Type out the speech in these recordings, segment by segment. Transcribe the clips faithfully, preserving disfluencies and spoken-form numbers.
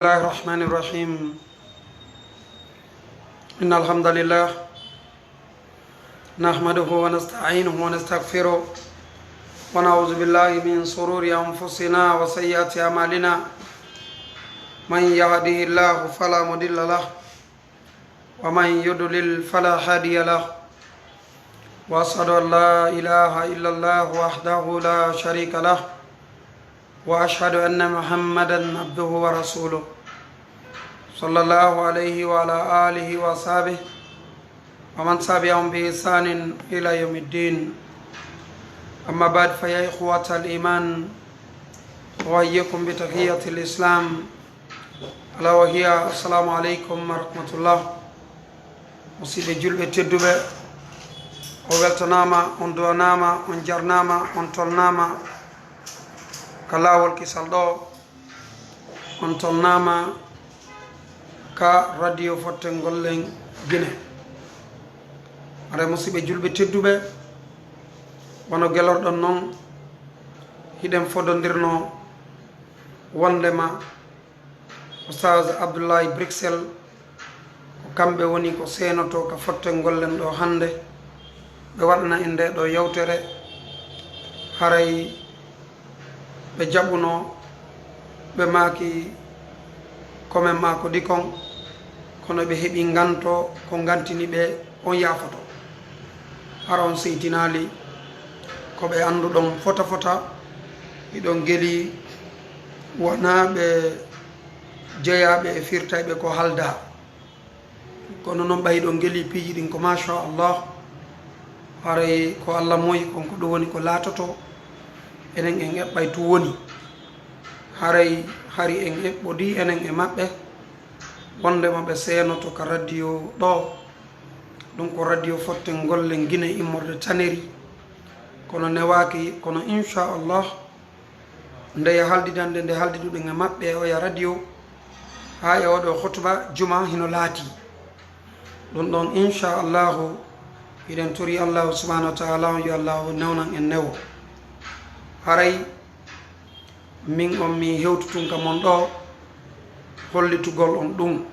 الله الرحمن الرحيم. إن الحمد لله نحمده ونستعينه ونستغفره، ونعوذ بالله من شرور أنفسنا وسيئات أعمالنا. من يهده الله فلا مضل له، ومن يضلل فلا هادي له. وأشهد أن لا إله إلا الله وحده لا شريك له، وأشهد أن محمدا عبده ورسوله، صلى الله عليه وعلى آله وأصحابه ومن تبعهم بإحسان إلى يوم الدين. أما بعد، فيا إخوة الإيمان، أحييكم بتحية الإسلام، ألا وهي السلام عليكم ورحمة الله. Musidɓe julɓe tedduɓe, on weltanaama, on duwanaama, on jarnaama, on tolnaama ka laawol kisal ɗo, on tolnaama ka radio Fotten Gollen Gine. Haray musidɓe julɓe tedduɓe, wano gelorɗon non, hiɗen fodondirno wondema Oustaz Abdoulaye Bruxelles, ko kamɓe woni ko seenoto ka Fotten Gollen ɗo hannde, ɓe waɗana en nde ɗo yewtere. Haray ɓe jaɓuno, ɓe maaki ko men maako di kon, kono ɓe heɓi nganto ko ngantini ɓe, on yaafoto. Hara on seytinaali ko ɓe annduɗon fota fota, hiɗon geli wonaa ɓe jeyaaɓe e firtayɓe ko haldaa. Kono non ɓay hiɗon geli piiji ɗin ko machallah, haray ko Allah moyi kon ko ɗum woni ko laatoto, enen en eɓɓay tu woni. Haray hari en eɓɓodi enen e maɓɓe, wondema ɓe seenoto ka radio ɗo, ɗum ko radio Fotten Gollen Gine immorde Taneri, kono newaaki, kono inchallah nde ya haldidande nde haldiduɗen e maɓɓe e oya radio, haa e oɗo khutba juma hino laati. Ɗum ɗon inchallahu hiɗen tori Allahu subhanahu wa taala on yo Allahu newnan en newo. Haray min on mi hewtutun ka mon ɗo hollitugol on ɗum.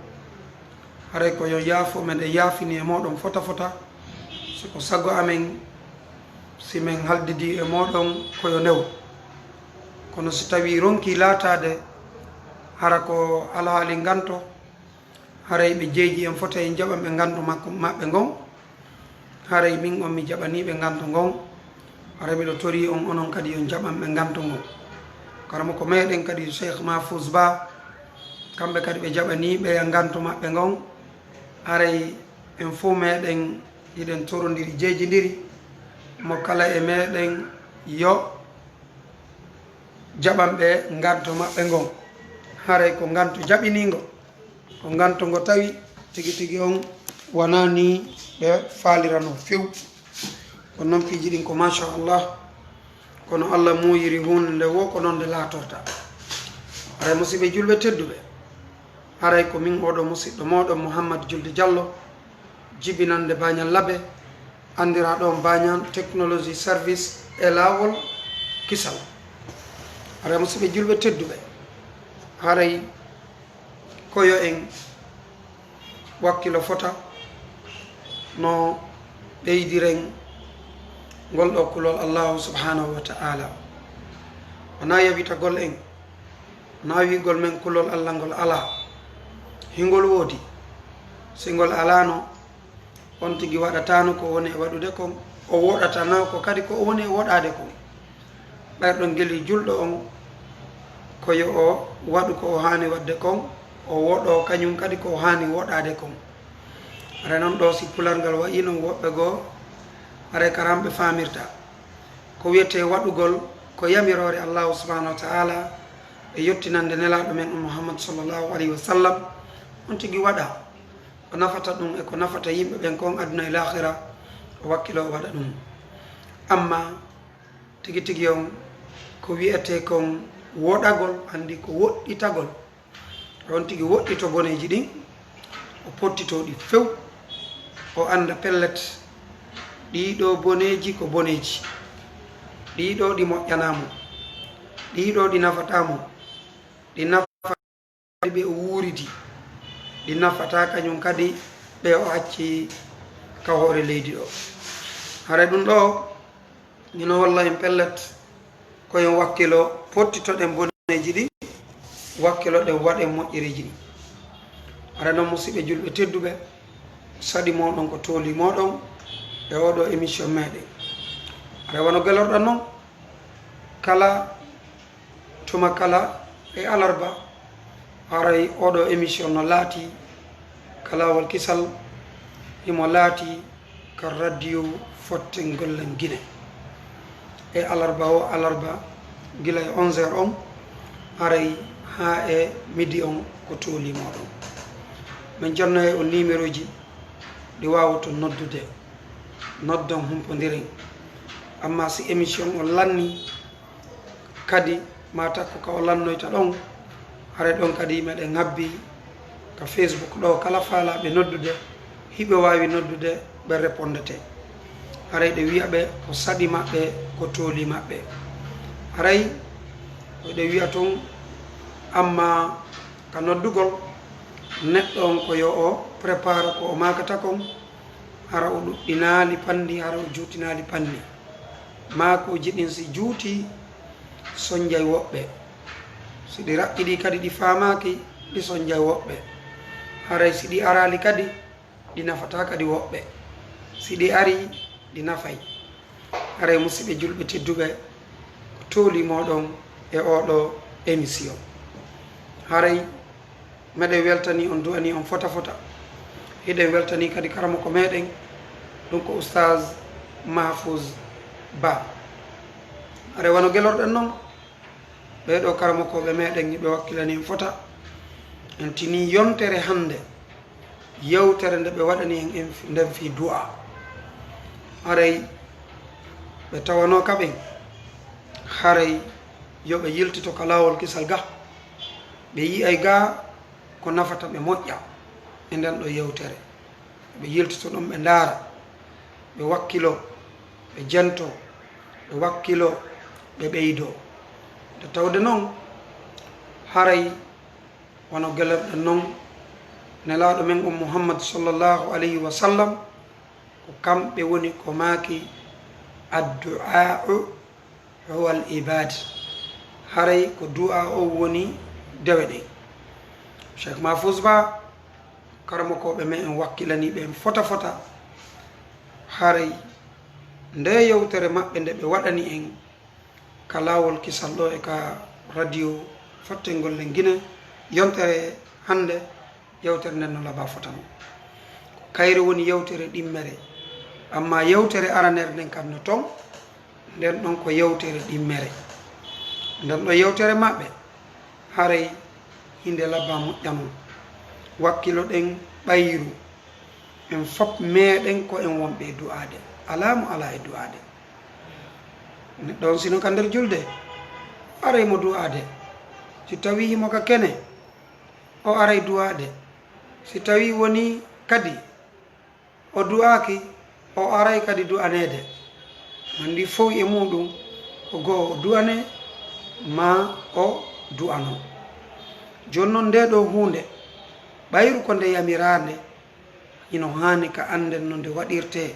Haray ko yo yaafo meɗen yaafini e moɗon fota fota, si ko sago amen si men haldidi e moɗon ko yo newo. Kono si tawi ronki laataade hara ko alhaali nganto, haray ɓe jeeji en fota en jaɓan ɓe nganto makko maɓɓe ngon. Haray min on mi jaɓanii ɓe nganto ngon. Haray miɗo torii on onon kadi yo jaɓan ɓe nganto ngon. Karamoko meɗen kadi Cheikh Mahfouz Ba, kamɓe kadi ɓe jaɓanii ɓe nganto maɓɓe ngon. Haray en fof meɗen hiɗen torondiri jeejindiri mo kala e meɗen yo jaɓan ɓe nganto maɓɓe ngon. Haray ko nganto jaɓiningo, ko nganto ngo tawi tigi tigi on wonaa ni ɓe faalirano few. Ko non piiji ɗin ko machallah, kono Allah muuyiri huunde nde wo ko non nde laatorta. Haray musidɓe julɓe tedduɓe, haray ko min oɗo musidɗo moɗon Mouhammad Julde Diallo, jibinande Bañal Labe, anndiraɗo on Bañal Technology Service e laawol kisal. Haray musidɓe julɓe tedduɓe, haray ko yo en wakkilo fota no ɓeydiren ngol ɗo kulol Allahu subhanahu wa ta'ala. Wonaa yawitagol en, wonaa wi'gol men kulol Allah ngol alaa. Hingol woodi. Si ngol alaano, on tigi waɗataano ko woni e waɗude kon, o woɗatanaako kadi ko o woni e woɗaade kon. Ɓayr ɗon geli julɗo on, ko yo o waɗu ko o haani waɗde kon, o woɗo kañum kadi ko o haani woɗaade kon. Haray non ɗo si pular ngal wayi non woɓɓe goo, haray karamɓe faamirta. Ko wiyetee waɗugol ko yamiroore Allahu subhanahu wa ta'ala e yottinande Nelaaɗo men on Muhammad sallallahu alayhi wa sallam, on tigi waɗa ko nafata ɗum e ko nafata yimɓe ɓen kon aduna e laakhira, o wakkilo o waɗa ɗum. Amma tigi tigi on ko wiyetee kon woɗagol, anndi ko woɗɗitagol. On tigi woɗɗito boneeji ɗin, o pottito ɗi few, o annda pellet, ɗii ɗoo boneeji ko boneeji, ɗii ɗoo ɗi moƴƴanaa mo, ɗii ɗoo ɗi nafataa mo, ɗi nafa ɓe o wuuridi, ɗi nafataa kañum kadi ɓe o acci ka hoore leydi ɗo. Haray ɗum ɗo hino holla en pellet ko en wakkilo, pottitoɗen boneeji ɗi, wakkiloɗen waɗen moƴƴereeji ɗi. Haray noon, musiɓɓe julɓe tedduɓe, saɗi mooɗon ko tooli mooɗon e oɗo émission meɗen. Haray wano gelorɗon noon, kala tuma kala e alarba, haray oɗo émission no laati ka Laawol Kisal, himo laati ka radio Fotten Gollen Gine. E alarba o alarba, gila e onze heures on, haray haa e midi on, ko tooli mooɗon. Min jonnoye on numéroji ɗi waawoton noddude, noddon humpondiren. Amma si émission on lanni, kadi ma takko ka o lannoyta ɗon, haray ɗon kadi meɗen habbi ka Facebook ɗo, kala faalaaɓe noddude, hiɓe waawi noddude, ɓe repondete. Haray ɗe wi'a ɓe ko saɗi maɓɓe, ko tooli maɓɓe. Haray ko ɗe wi'a tun, amma ka noddugol, neɗɗo on ko yo o prépare ko o maakata kon, hara o ɗuɗɗinaali panndi, hara o juutinaali panndi. Maakooji ɗin si juutii, sonnjay woɓɓe. Si ɗi raɓɓiɗii kadi, ɗi faamaaki, ɗi sonnjay woɓɓe. Haray si ɗi araali kadi, ɗi nafataa kadi woɓɓe. Si ɗi arii, ɗi nafay. Haray musiɓɓe julɓe tedduɓe, ko tooli mooɗon e oɗo émission. Haray meɗen weltanii on, du'anii on fota fota. Hiɗen weltanii kadi karamoko meɗen, ɗum ko Oustaz Mahfouz Ba. Haray wano gelorɗen non, ɓee ɗoo karamokooɓe meɗen, hiɓe wakkilanii en fota. En tinii yontere hannde, yewtere nde ɓe waɗani en, en nden fii du'a. Haray ɓe tawanoo ka ɓen, haray yo ɓe yiltito ka Laawol Kisal ga, ɓe yi'ay ga ko nafata ɓe moƴƴa e nden ɗoo yewtere. Ɓe yiltito ɗon, ɓe ndaara, ɓe wakkiloo, ɓe jentoo, ɓe wakkiloo, ɓe ɓeydoo. Nde tawde non, haray wano gelorɗen non, Nelaaɗo men on Muhammad sallallahu alayhi wa sallam, ko kamɓe woni ko maaki, "Addu'aa'u huwal ibaad." Haray ko du'a o woni dewe ɗen. Cheikh Mahfouz Ba, karamokooɓe men en wakkilanii ɓe en fota fota. Haray nde yewtere maɓɓe nde ɓe waɗani en ka Laawol Kisal ɗo e ka radio Fotten Gollen Gine, yontere hannde, yewtere nden no laba fotano. Ko kayre woni yewtere ɗimmere, amma yewtere aranere nden kan no ton, nden ɗon ko yewtere ɗimmere. Nden ɗo yewtere maɓɓe, haray hinde labba moƴƴa non. Wakkiloɗen ɓayru, en fop meɗen ko en wonɓe e du'aade. Alaa mo alaa e du'aade. Neɗɗo on sino ka nder julde, aray mo du'aade. Si tawii himo ka kene, o aray du'aade. Si tawii wonii kadi o du'aaki, o aray kadi du'aneede. Anndi fow e muuɗum, ko goo o du'anee, maa o du'anoo. Jooni non, ndee ɗoo huunde, ɓayru ko nde yamiraande, hino haani ka annden no nde waɗirtee,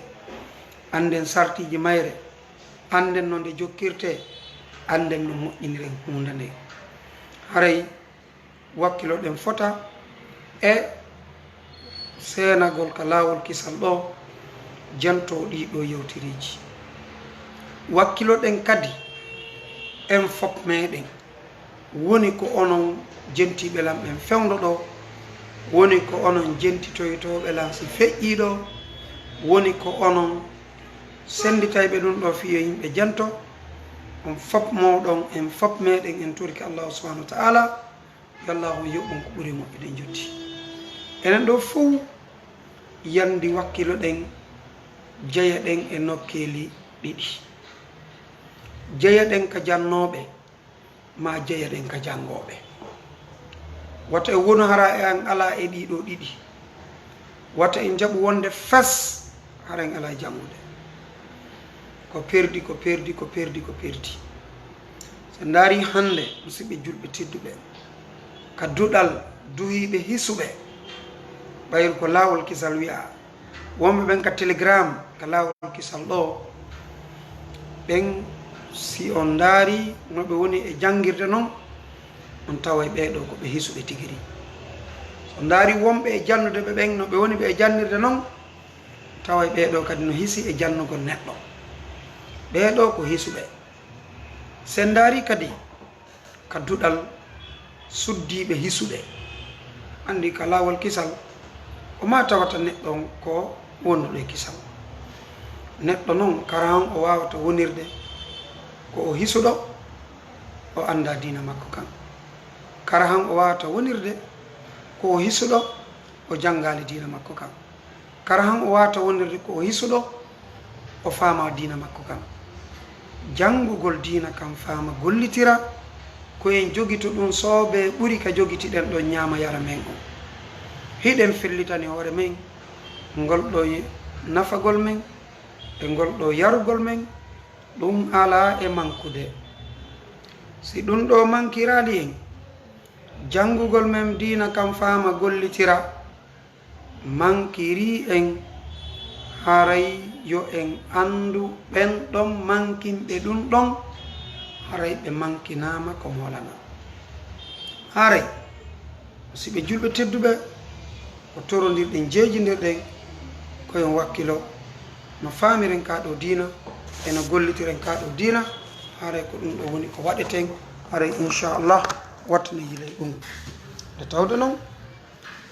annden sartiiji mayre, annden no nde jokkirtee, annden no moƴƴiniren huunde nde. Haray wakkiloɗen fota e seenagol ka Laawol Kisal ɗo, jantoo ɗii ɗoo yewtereeji. Wakkiloɗen kadi en fop meɗen, woni ko onon jentiiɓe lan ɓen fewndo ɗo, woni ko onon jentitoytooɓe lan si feƴƴii ɗo, woni ko onon sennditayɓe ɗum ɗo fii yo yimɓe janto. On fop mooɗon, en fop meɗen, en torike Allahu subhanahu wa ta'ala, yo Allahu yoɓ on ko ɓuri moƴƴude njotti. Enen ɗo fow yandi wakkiloɗen, jeyaɗen e nokkeeli ɗiɗi. Jeyaɗen ka jannooɓe, maa jeyaɗen ka janngooɓe. Wata en wonu hara e an alaa e ɗii ɗoo ɗiɗi. Wata en jaɓu wonde fes hara en alaa e janngude. Ko perdi, ko perdi, ko perdi, ko perdi. So en ndaarii hannde, musiɓɓe julɓe tedduɓe, ka duɗal Duhiiɓe hisuɓe, ɓayri ko Laawol Kisal wi'a. Wonɓe ɓen ka Telegram, ka Laawol Kisal ɗoo, ɓen si on ndaari no ɓe woni e janngirde non, on taway ɓee ɗoo ko ɓe hisuɓe tigi ri. So on ndaari wonɓe e jannude ɓe ɓen no ɓe woni ɓe e jannirde non, taway ɓee ɗoo kadi no hisi e jannugol neɗɗo. Ɓee ɗoo ko hisuɓe. Si en ndaari kadi ka duɗal suddiiɓe hisuɓe, anndi ka Laawol Kisal, ko maa tawata neɗɗo on ko wonduɗo e kisal. Neɗɗo non, kara han o waawata wonirde ko o hisuɗo, o anndaa diina makko kan. Kara han o waawata wonirde ko o hisuɗo, o janngaali diina makko kan. Kara han o waawata wonirde ko o hisuɗo, o faamaa diina makko kan. Janngugol diina kan faama gollitira, ko en jogito ɗun soobee ɓuri ka jogitiɗen ɗon ñaama yara men on. Hiɗen fellitani hoore men ngol ɗoo nafagol men e ngol ɗoo yarugol men, ɗun alaa e mankude. Si ɗun ɗoo mankiraali en, janngugol men diina kan faama gollitira, mankirii en, haray yo en anndu ɓen ɗon mankinɓe ɗun ɗon, haray ɓe mankinaama ko moolanaa. Haray, musiɓɓe julɓe tedduɓe, ko torondirɗen, jeejindirɗen, ko en wakkilo no faamiren kaa ɗoo diina, e no gollitiren kaa ɗoo diina, haray ko ɗun ɗoo woni ko waɗeten, haray inchallah wattane yilay ɗun. Nde tawde non,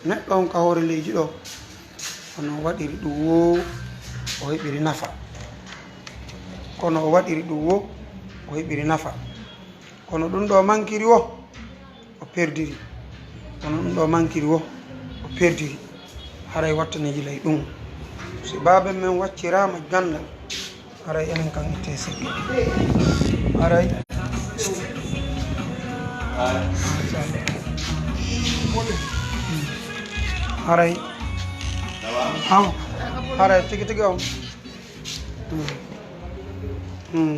neɗɗo on ka hoore leydi ɗoo, kono o waɗiri ɗun woo, o heɓiri nafa. Kono o waɗiri ɗun woo, o heɓiri nafa. Kono ɗun ɗoo mankiri woo, o perdiri. Kono ɗun ɗoo mankiri woo, o perdiri. Haray wattane yilay ɗun. Si baaben men wacciraama ganndal, haray enen kan ittee sikki. Haray. Haray. Awa. Haray tigi tigi on. Hmm. Hmm.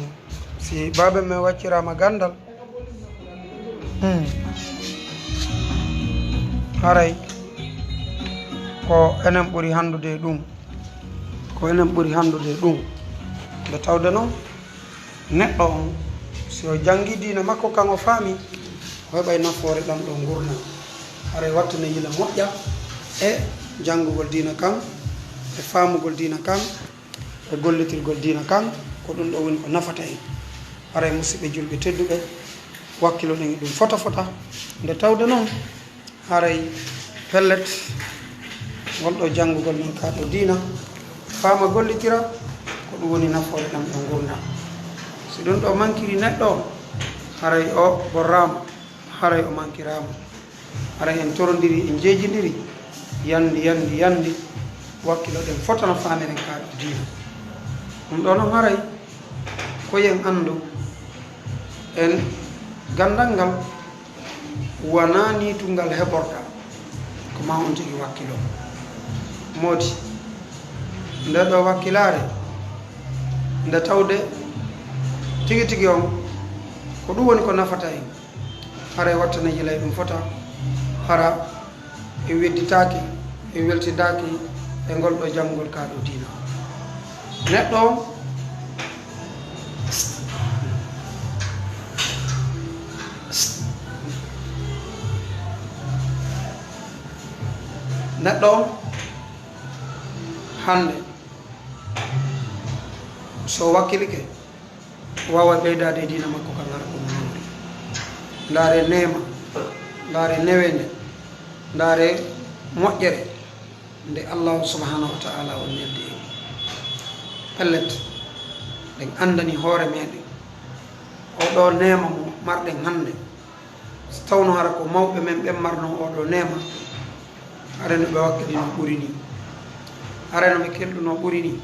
Si baaben men wacciraama ganndal, Hmm. Haray ko enen ɓuri hanndude e ɗun. Ko enen ɓuri hanndude e ɗun. Nde tawde non, neɗɗo on, si o janngii diina makko kan, o faamii, o heɓay nafoore ɗan ɗoo ngurndan. Haray wattane yila moƴƴa e janngugol diina kan, e faamugol diina kan, e gollitirgol diina kan, ko ɗun ɗoo woni ko nafata en. Haray musiɓɓe julɓe tedduɓe, wakkiloɗen e ɗun fota fota. Nde tawde non, haray pellet, ngol ɗoo janngugol men kaa ɗoo diina, faama gollitira, ko ɗun woni nafoore ɗan ɗoo ngurndan. Si ɗun ɗoo mankiri neɗɗo on, haray o borraama, haray o mankiraama. Haray en torondiri, en jeejindiri, yandi, yandi, yandi, wakkiloɗen fota no faamiren kaa ɗoo diina. Ɗun ɗoo non haray ko yo en anndu, en ganndal ngal wanaa nii tun ngal heɓorta, ko maa on tigi wakkiloo. Moodi, ndee ɗoo wakkilaare, nde tawde tigi tigi on, ko ɗun woni ko nafata en. Haray wattane yilay ɗun fota, hara en wedditaaki, en weltindaaki e ngol ɗoo janngugol kaa ɗoo diina. Neɗɗo on, neɗɗo on hannde, so wakkilike, waaway ɓeydaade e diina makko kan hara ko no moƴƴi. Ndaaree neema, ndaaree neweende, ndaaree moƴƴere nde Allaahu subhaanahu wa ta'aalaa on neldi en. Pellet, en anndani hoore meɗen oo ɗoo neema mo marɗen hannde. So tawno hara ko mawɓe men ɓen marnoo oo ɗoo neema, haray no ɓe wakkilunoo ɓuri nii, haray no ɓe kellunoo ɓuri nii,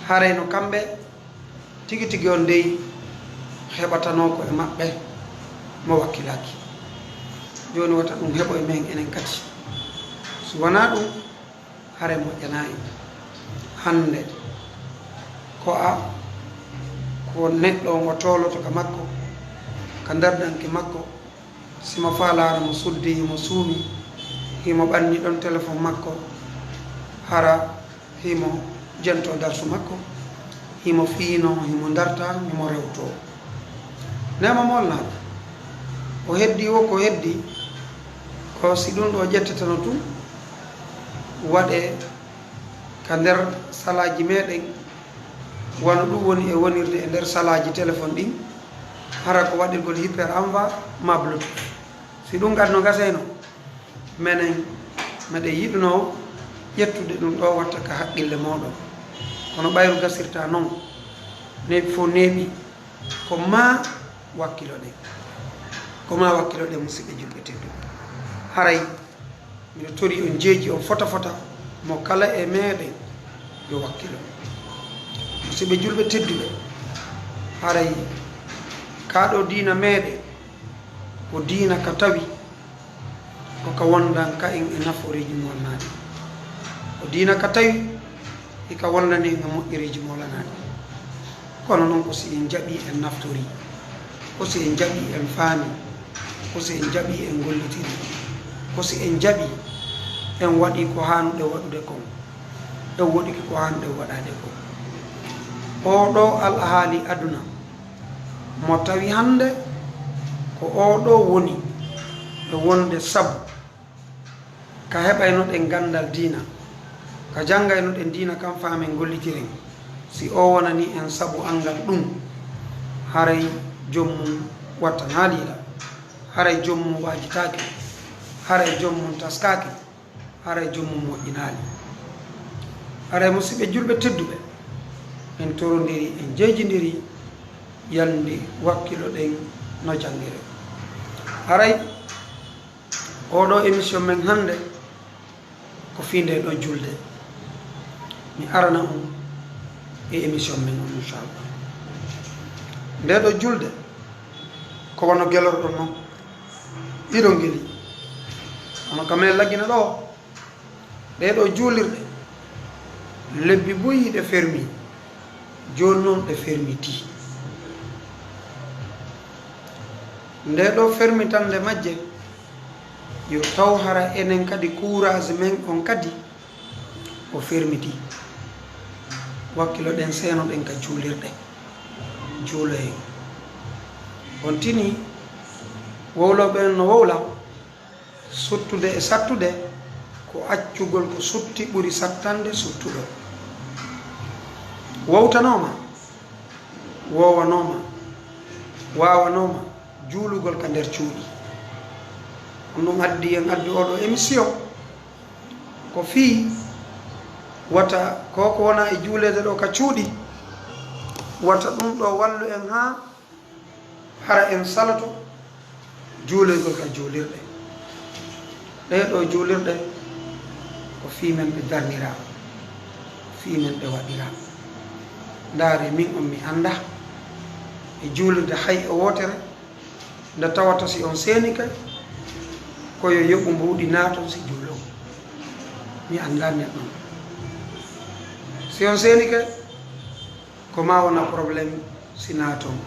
haray no kamɓe tigi tigi on dey heɓatanoo ko e maɓɓe mo wakkilaaki. Jooni wota ɗun heɓo e men enen kadi. Si wanaa ɗun, haray moƴƴanaa en. Hannde ko a, ko neɗɗo on o tooloto ka makko, ka nder danki makko, si mo faalaano mo suddi, mo suumi, Himo ɓanni ɗon telefon makko, hara himo jento darsu makko, himo fiino, himo darta, himo rewto. Neema molnaaka. O heddi wo ko heddi, ko si ɗum ɗo ƴetteteno tun, waɗe ka nder salaaji meɗen, wano ɗum woni e wonirde e nder salaaji telefon ɗin, hara ko waɗirgol hyper envoi ma Bluetooth. Si ɗum gadno gaseyno, menen meɗen yiɗuno ƴettude ɗum ɗo watta ka haqqille mooɗon. Kono ɓayru gasirta non, neeɓi fof neeɓi, ko ma wakkiloɗen. Ko ma wakkiloɗen, musidɓe julɓe tedduɓe. Haray miɗo tori on jeeji on fota fota, mo kala e meɗen yo wakkilo. Musidɓe julɓe tedduɓe, haray kaa ɗo diina meɗen ko diina ka tawi ko ka wondan ka en e nafooreeji mo wonnaaɗi. Ko diina ka tawi e ka wondani en e moƴƴereeji mo wolanaaɗi. Kono non, ko si en jaɓi, en naftori, ko si en jaɓi, en faami, ko si en jaɓi, en gollitiri, ko si en jaɓi, en waɗi ko haanuɗe waɗude kon, en waɗi ko haanuɗe waɗaade kon. Oo ɗoo alhaali aduna mo tawi hannde ko oo ɗoo woni e wonde sabu ka heɓaynoɗen ganndal diina, ka janngaynoɗen diina kan faamen gollitiren, si o wonani en sabu anngal ɗum, haray joom mum wattanaali la, haray joom mum waajitaaki, haray joom mum taskaaki, haray joom mum moƴƴinaali. Haray musidɓe julɓe tedduɓe, en torondiri, en jejindiri, yalndi wakkiloɗen no janngire. Haray oo ɗoo émission men hannde ko fii ndee ɗoo julde. Mi arana on e émission men on, inchallah. Ndee ɗoo julde ko wano gelorɗon non. Ɗiɗo ngeli. Kono ka men laggina ɗoo, ɗee ɗoo juulirɗe, lebbi buy hiɗe fermi, jooni non ɗe fermiti. Ndee ɗoo fermitande majje, yo taw hara enen kadi courage men on kadi o fermiti. Wakkiloɗen, seenoɗen ka juulirɗe, juuloyen. On tini wowlooɓe en no wowla, suttude e sattude ko accugol ko sutti ɓuri sattande suttuɗo. Wowtanooma, woowanooma, waawanooma juulugol ka nder cuuɗi. Ko ɗum addi en addu oo ɗoo émission, ko fii wata ko ko wona e juuleede ɗoo ka cuuɗi, wata ɗum ɗoo wallu en haa hara en saloto juuloygol ka juulirɗe. Ɗee ɗoo juulirɗe ko fii men ɗe darniraa, ko fii men ɗe waɗiraa. Ndaaree, min on mi anndaa e juulirde hay e wootere nde tawata si on seenike ko yo yoɓu mbuuɗi naaton si juulon. Mi anndaa neɗɗo. Si on seenike, ko maa wona problème si naaton.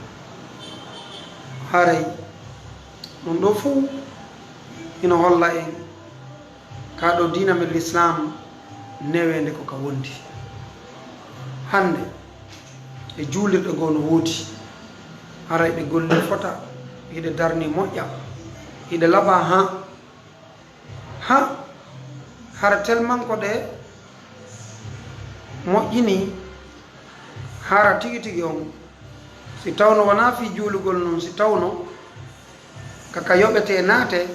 Haray ɗum ɗoo fow hino holla en kaa ɗoo diina men Lislaam neweende ko ka wondi. Hannde e juulirɗe goo no woodi, haray ɗe golli fota, hiɗe darni moƴƴa, hiɗe laɓa haa Ha, hara tellement ko ɗe moƴƴini, hara tigi tigi on, si tawno wonaa fii juulugol non, si tawno ka ka yoɓetee naatee,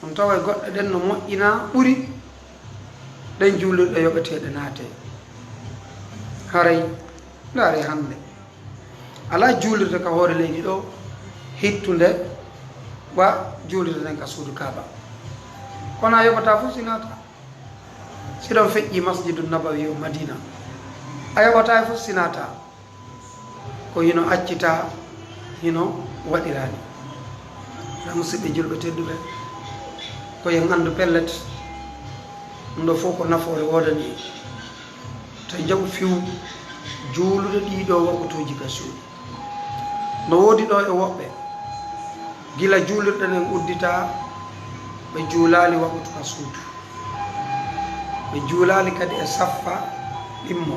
on taway goɗɗe ɗen no moƴƴinaa ɓuri ɗen juulirɗe yoɓeteeɗe naatee. Haray, ndaaree hannde. Alaa juulirde ka hoore leydi ɗoo hittunde wa juulirde nden ka suudu Kaaba. Kono a yoɓataa fof si naataa. Si ɗon feƴƴii Masjidu Nabawi o Madina, a yoɓataa e fof si naataa. Ko hino accitaa, hino waɗiraani. Ɗa musidɓe julɓe tedduɓe, ko en anndu pellet, ɗum ɗoo fof ko nafoore woodani en. Te jaɓu few juulude ɗii ɗoo waqtuuji ka suudu. No woodi ɗoo e woɓɓe, gila juulirɗe ɗen udditaa, ɓe juulaali waqtu ka suudu. Ɓe juulaali kadi e saffa ɗimmo,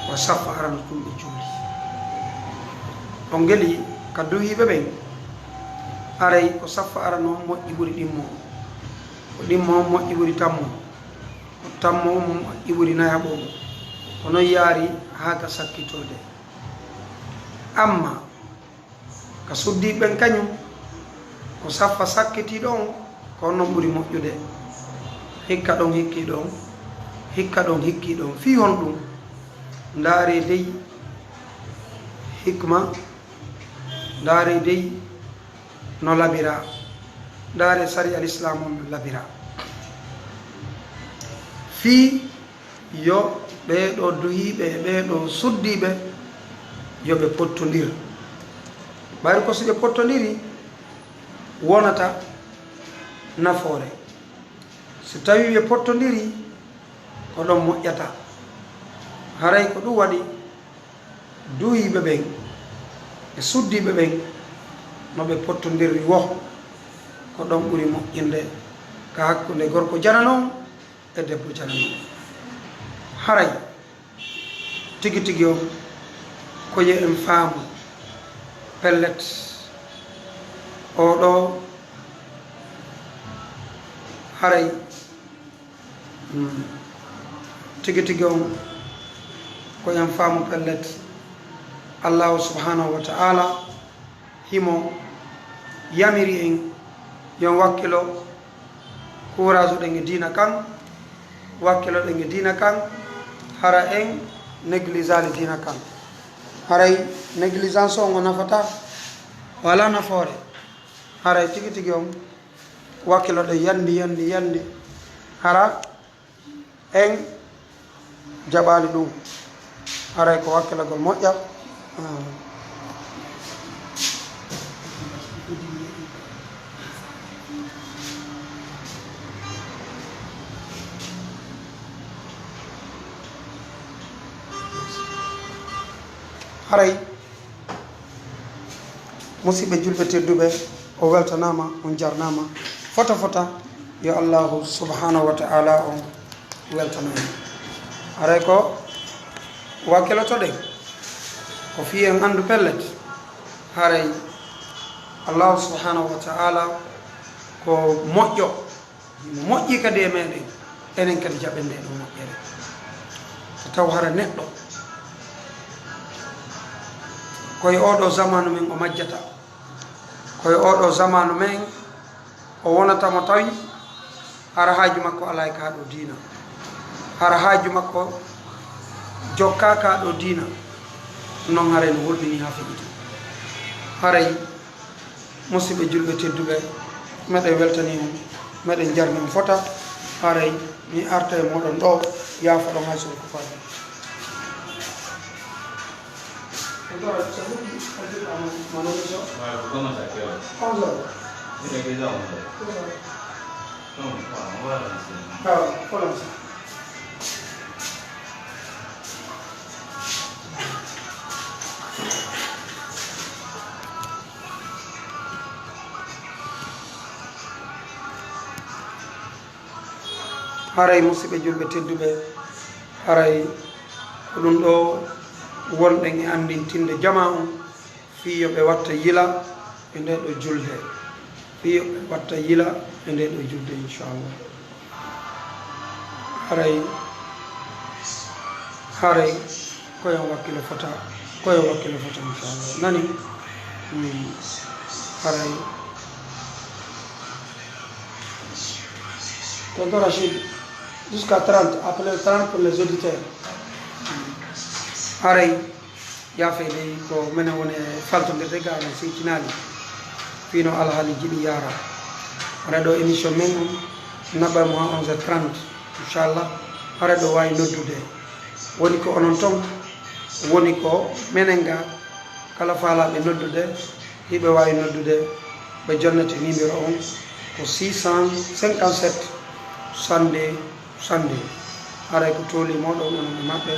ko saffa arano tun ɓe juuli. On ngeli ka duhiiɓe ɓen, haray ko saffa arano on moƴƴi ɓuri ɗimmo on, ko ɗimmo on moƴƴi ɓuri tammo on, ko tammo on moƴƴi ɓuri nayaɓo on. Ko non yaari haa ka sakkitoode. Amma ka suddiiɓe ɓen kañum, ko saffa sakkitiiɗo on, ko on non ɓuri moƴƴude. Hikka ɗon hikkiiɗo on, hikka ɗon hikkiiɗo on. Fii honɗum? Ndaaree dey hikma, ndaaree dey no labiraa, ndaaree sariya Lislaam on no labiraa. Fii yo ɓee ɗoo duhiiɓe e ɓee ɗoo suddiiɓe, yo ɓe pottondir. Ɓayri ko si ɓe pottondirii, wonata nafoore. Si tawii ɓe pottondirii, ko ɗon moƴƴata. Haray ko ɗum waɗi duhiiɓe ɓen e suddiiɓe ɓen, no ɓe pottondirri woo, ko ɗon ɓuri moƴƴinde ka hakkunde gorko janano on e debbo janano on. Haray tigi tigi on, ko yo en faamu pellet, oo ɗoo haray, mm, tigi tigi on, ko yo en faamu pellet, Allaahu subhaanahu wa ta'aalaa himo yamiri en yo en wakkilo, kuuraajuɗen e diina kan, wakkiloɗen e diina kan, hara en neglijaali diina kan. Haray negligence on o nafataa, o alaa nafoore. Haray tigi tigi on wakkiloɗen yandi, yandi, yandi, hara en jaɓaali ɗum. Haray ko wakkilagol moƴƴa. Ah. Haray, musiɓɓe julɓe tedduɓe, o weltanaama, on jarnaama fota fota. Yo Allaahu subhaanahu wa ta'aalaa on weltano en. Haray ko wakkilotoɗen, ko fii en anndu pellet, haray Allaahu subhaanahu wa ta'aalaa ko moƴƴo. Himo moƴƴi kadi e meɗen, enen kadi jaɓen nde ɗoo moƴƴere. So taw hara neɗɗo, ko e oo ɗoo zamaanu men o majjata, ko e oo ɗoo zamaanu men o wonata mo tawi hara haaju makko alaa e kaa ɗoo diina, hara haaju makko jokkaa kaa ɗoo diina, non haray no hulɓinii haa feƴƴiti. Haray musiɓɓe julɓe tedduɓe, meɗen weltanii on, meɗen jarni on fota. Haray mi arta e mooɗon ɗoo, yaafoɗon hay so ko faami. Haray, musiɓɓe julɓe tedduɓe, haray ko ɗum ɗoo wonɗen e anndintinde jamaa on, fii yo ɓe watta yila e ndee ɗoo julde, fii yo ɓe watta yila e ndee ɗoo julde, inchallah. Haray, haray, ko yo wakkilo fota, ko yo wakkilo fota, inchallah. Nani? Hmm. Haray. Tonton Rachid, jusqu'à trente, appelez trente pour les auditeurs. Haray. Yaafe dey ko menen woni e faltondirde ga, aɗa seytinaali fii no alhaali jiɗi yaara. Hara ɗoo émission men on naɓɓay mo haa onze heures trente, inchallah. Hara ɗoo waawi noddude. Woni ko onon ton, woni ko menen ga, kala faalaaɓe noddude, hiɓe waawi noddude, ɓe jonnete numéro on ko six cent cinquante-sept soixante-deux. Sannde, haray ko tooli mooɗon onon e maɓɓe,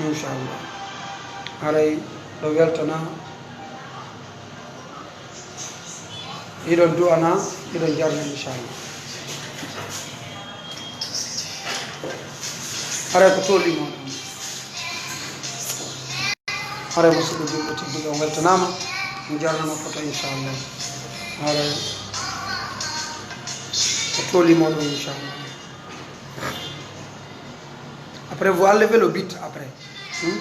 inchallah. Haray ɗo weltana, hiɗon du'ana, hiɗon jarna, inchallah. Haray ko tolimo ɗon. Haray musidɓe julɓe tedduɓe, on weltanaama. On jarnama foto, inchallah. Haray ko tolimo ɗon, inchallah. Après, vous enlevez le but après. Hmm?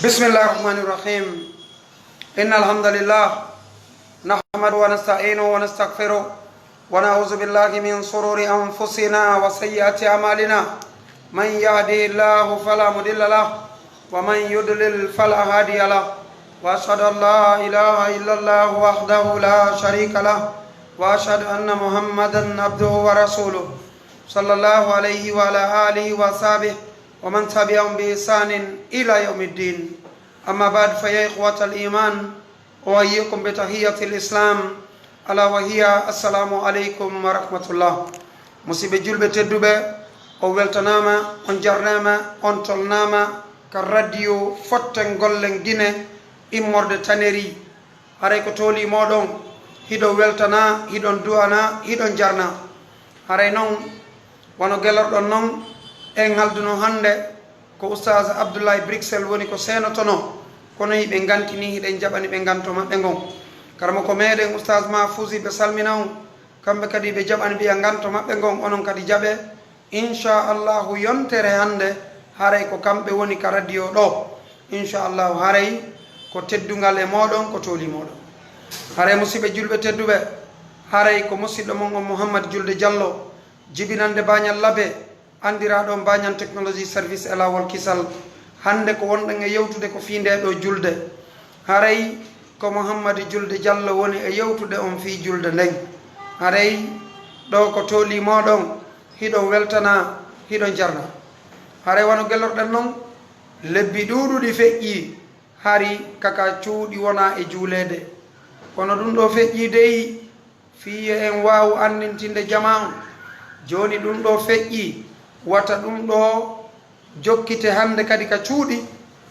بسم الله الرحمن الرحيم. إن الحمد لله نحمده ونستعينه ونستغفره ونعوذ بالله من شرور أنفسنا وسيئات أعمالنا. من يهده الله فلا مضل له ومن يضلل فلا هادي له. وأشهد أن لا إله إلا الله وحده لا شريك له. وأشهد أن محمدا عبده ورسوله. صلى الله عليه وعلى آله وصحبه ومن تبعهم بإحسان إلى يوم الدين. أما بعد، فيا إخوة الإيمان، أحييكم بتحية الإسلام، ألا وهي السلام عليكم ورحمة الله. Musidɓe julɓe tedduɓe, on weltanaama, on jarnaama, on tolnaama ka radio Fotten Gollen Gine immorde Taneri. Haray ko tolimo ɗon, hiɗon weltana, hiɗon du'ana, hiɗon jarna. Haray non, wano gelorɗon non, en halduno hannde ko Oustaz Abdoulaye Bruxelles woni ko seenotono, kono hiɓe ngantini, hiɗen jaɓani ɓe nganto maɓɓe ngon. Karamoko meɗen Oustaz Mahfouzi, ɓe salmina on, kamɓe kadi ɓe jaɓani ɓiya nganto maɓɓe ngon, onon kadi jaɓe. Inchallahu, yontere hannde, haray ko kamɓe woni ka radio ɗo. Inchallahu, haray ko teddungal e mooɗon, ko tolimo ɗon. Haray, musidɓe julɓe tedduɓe, haray ko musidɗo mon on Mouhammad Julde Diallo, jibinande Bañal Labe, anndiraaɗo on Bañal Technologie Service e Laawol Kisal. Hannde ko wonɗen e yewtude ko fii ndee ɗoo julde. Haray ko Mouhammad Julde Diallo woni e yewtude on fii julde nden. Haray ɗoo ko tolimo ɗon, hiɗon weltana, hiɗon jarna. Haray wano gelorɗen non, lebbi ɗuuɗuɗi feƴƴii, hari ka ka cuuɗi wonaa e juuleede. Kono ɗum ɗoo feƴƴii dey, fii yo en waawu anndintinde jamaa on. Jooni ɗum ɗoo feƴƴii, wata ɗum ɗoo jokkite hannde kadi ka cuuɗi,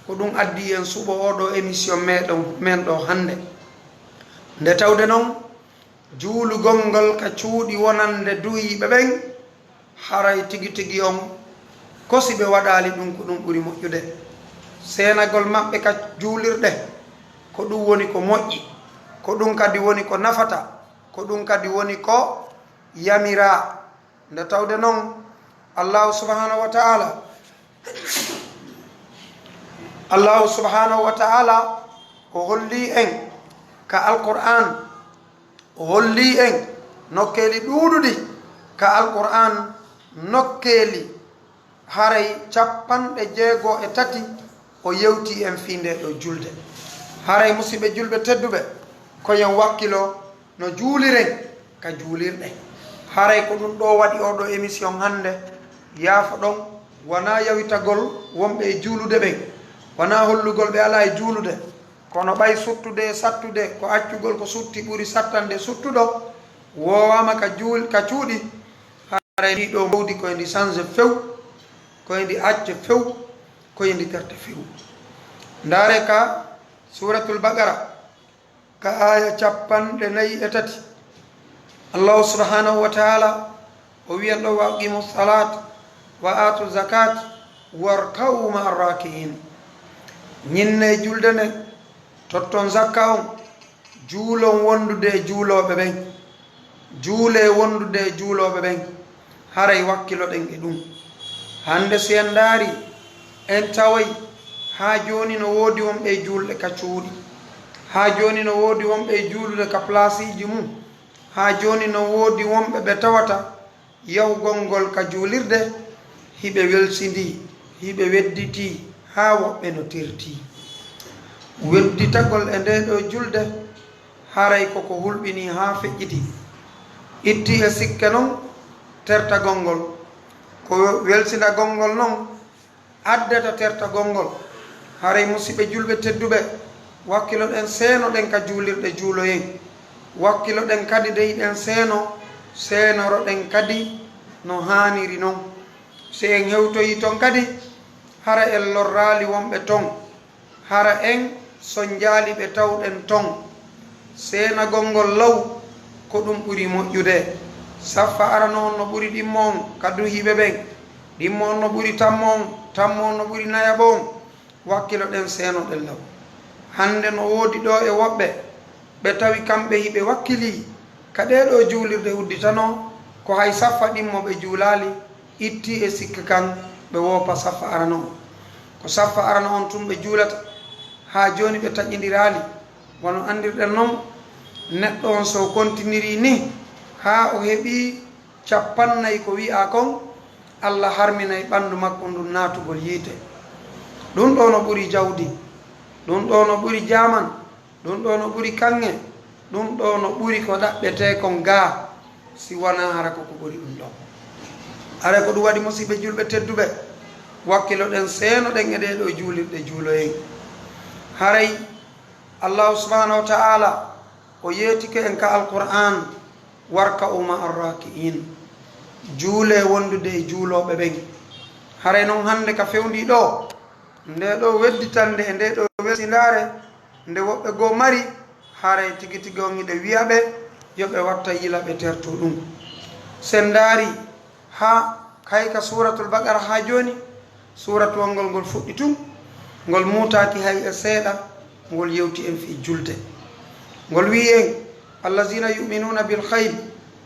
ko ɗum addi en suɓo oo ɗoo émission meɗon, men ɗoo hannde. Nde tawde non, juulugol ngol ka cuuɗi wonande duhiiɓe ɓen, haray tigi tigi on, ko si ɓe waɗaali ɗum, ko ɗum ɓuri moƴƴude. Seenagol maɓɓe ka juulirɗe, ko ɗum woni ko moƴƴi, ko ɗum kadi woni ko nafata, ko ɗum kadi woni ko yamiraa. Nde tawde non, Allahu subhanahu wa ta'ala, Allahu subhanahu wa ta'ala, o holli en ka Alqur'an, o holli en nokkeeli ɗuuɗuɗi ka Alqur'an, nokkeeli haray capanɗe jeego e tati, o yewti en fii ndee ɗoo julde. Haray, musidɓe julɓe tedduɓe, ko en wakkilo no juuliren ka juulirɗe. Haray ko ɗum ɗoo waɗi oo ɗoo émission hannde. Yaafoɗon, wonaa yawitagol wonɓe e juulude ɓen, wonaa hollugol ɓe alaa e juulude, kono ɓay suttude e sattude, ko accugol ko sutti ɓuri sattande suttuɗo, woowaama ka juul-, ka cuuɗi, haray ndi ɗoo mbowdi ko e ndi sanse few, ko e ndi acce few, ko e ndi terte few. Ndaare ka Suuratul Baqara, ka aaya capanɗe nayi e tati, Allahu subhanahu wa ta'ala o wiyan ɗo: "Wa aqimu salat wa atu zakat warka'u ma'a raki'in." Ñinne julde nde, totton zakka on, juulon wondude e juulooɓe ɓen. Juulee wondude e juulooɓe ɓen, haray wakkiloɗen e ɗum. Hannde, si en ndaari, en taway haa jooni no woodi wonɓe e juulde ka cuuɗi. Haa jooni no woodi wonɓe e juulude ka palaasiiji mum. Haa jooni no woodi wonɓe ɓe tawata yahugol ngol ka juulirde, hiɓe welsindii, hiɓe wedditii, haa woɓɓe no tertii. Wedditagol e ndee ɗoo julde, haray ko ko hulɓinii haa feƴƴiti. Itti e sikke non tertagol ngol, ko welsindagol ngol non addata tertagol ngol. Haray, musiɓɓe julɓe tedduɓe, wakkiloɗen, seenoɗen ka juulirɗe, juuloyen. Wakkiloɗen kadi, dey ɗen seeno, seenoroɗen kadi no haaniri non. Si en hewtoyii ton kadi, hara en lorraali wonɓe ton, hara en sonjaali ɓe tawɗen ton. Seenagol ngol law, ko ɗum ɓuri moƴƴude. Saffa arano on no ɓuri ɗimmo on ka duhiiɓe ɓen, ɗimmo on no ɓuri tammo on, tammo on no ɓuri nayaɓo on. Wakkiloɗen, seenoɗen law. Hannde no woodi ɗoo e woɓɓe, ɓe tawi kamɓe hiɓe wakkilii ka ɗee ɗoo juulirɗe udditanoo, ko hay saffa ɗimmo ɓe juulaali, ittii e sikke kan, ɓe woopa saffa arano on. Ko saffa arano on tun ɓe juulata, haa jooni ɓe taƴindiraali. Wano anndirɗen non, neɗɗo on so o kontinirii nih haa o heɓii cappannayi ko wi'aa kon, Alla harminay ɓanndu makko ndun naatugol yiite. Ɗun ɗoo no ɓuri jawdi, ɗun ɗoo no ɓuri jaaman, ɗun ɗoo no ɓuri kaŋŋe, ɗun ɗoo no ɓuri ko ɗaɓɓetee kon gaa, si wanaa hara ko ko ɓuri ɗun ɗon. Haray ko ɗun waɗi, musiɓɓe julɓe tedduɓe, wakkiloɗen, seenoɗen e ɗee ɗoo juulirɗe juuloyen. Haray Allaahu subhaanahu wa ta'aala o yeetike en ka Alqur'aan, "Warka'u ma'a raaki'iin." Juulee wondude e juulooɓe ɓen. Haray non hannde ka fewndii ɗoo, ndee ɗoo wedditannde e ndee ɗoo welsindaare, nde woɓɓe goo mari, haray tigi tigi on hiɗen wi'a ɓe yo ɓe watta yila ɓe tertoo ɗun. Si en ndaarii haa kay ka Suuratul Baqara haa jooni, suuratuwol ngol, ngol fuɗɗi tun, ngol muutaaki hay e seeɗa, ngol yewti en fii julde. Ngol wi'i en, "Allaziina yu'minuuna bil ghaybi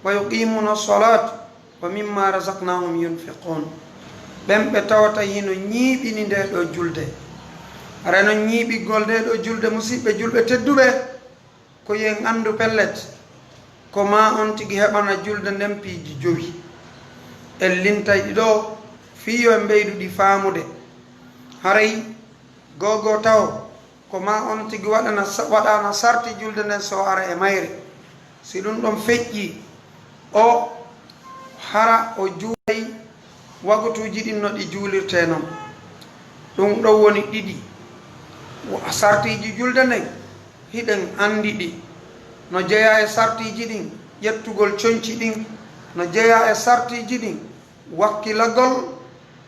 wa yuqiimuuna salaata wa mimmaa razaqnaahum yunfiquun." Ɓen ɓe tawata hino ñiiɓini ndee ɗoo julde. Haray non ñiiɓingol ndee ɗoo julde, musiɓɓe julɓe tedduɓe, ko yo en anndu pellet, ko maa on tigi heɓana julde nden piiji jowi. En lintay ɗi ɗoo fii yo en ɓeydu ɗi faamude. Haray goo goo tawo, ko maa on tigi waɗana sa-, waɗana sarti julde nden si o ara e mayre. Si ɗun ɗon feƴƴii, o hara o juulay wagutuuji ɗin no ɗi juulirtee non. Ɗun ɗon woni ɗiɗi. Wa-, sartiiji julde nden, hiɗen anndi ɗi. No jeyaa e sartiiji ɗin, ƴettugol conci ɗin, no jeyaa e sartiiji ɗin, wakkilagol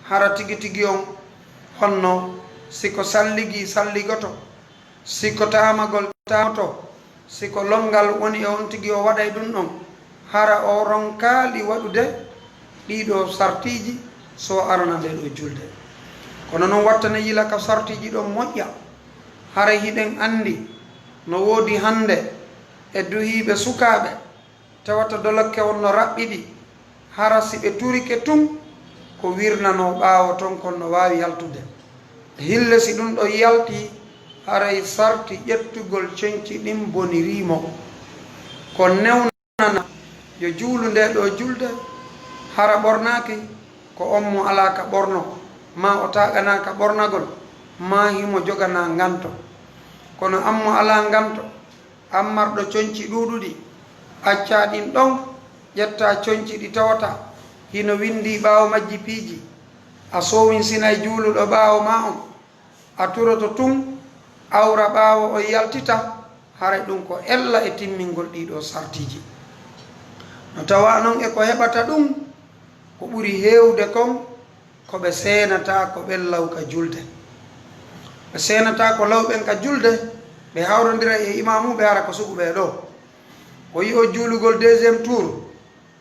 hara tigi tigi on honno, si ko salligii salligoto, si ko taamagol taamoto, si ko lonngal woni e on tigi o waɗay ɗun ɗon, hara o ronkaali waɗude ɗii ɗoo sartiiji si o arana ndee ɗoo julde. Kono non wattane yila ka sartiiji ɗon moƴƴa. Haray hiɗen anndi no woodi hannde e duhiiɓe sukaaɓe tawata dolokke on no raɓɓiɗi, hara si ɓe turike tun, ko wirnanoo ɓaawo ton kon no waawi yaltude. Hille si ɗun ɗon yaltii, haray sarti ƴettugol conci ɗin bonirii mo. Ko newnana yo juulu ndee ɗoo julde, hara ɓornaaki, ko on mo alaa ka ɓorno, maa o taaganaa ka ɓornagol, maa himo joganaa nganto. Kono an mo alaa nganto, an marɗo conci ɗuuɗuɗi, accaa ɗin ɗon, ƴettaa conci ɗi tawata hino winndii ɓaawo majji piiji, a soowinsinay juuluɗo ɓaawo maa on, a turoto tun, awra ɓaawo on yaltita, haray ɗun ko ella e timmingol ɗii ɗoo sartiiji. No tawaa non e ko heɓata ɗun, ko ɓuri heewde kon, ko ɓe seenataa ko ɓen law ka julde. Ɓe seenataa ko law ɓen ka julde, ɓe hawrondira e imaamu ɓe, hara ko suɓuɓe e ɗoo. O yi'o juulugol deuxième tour,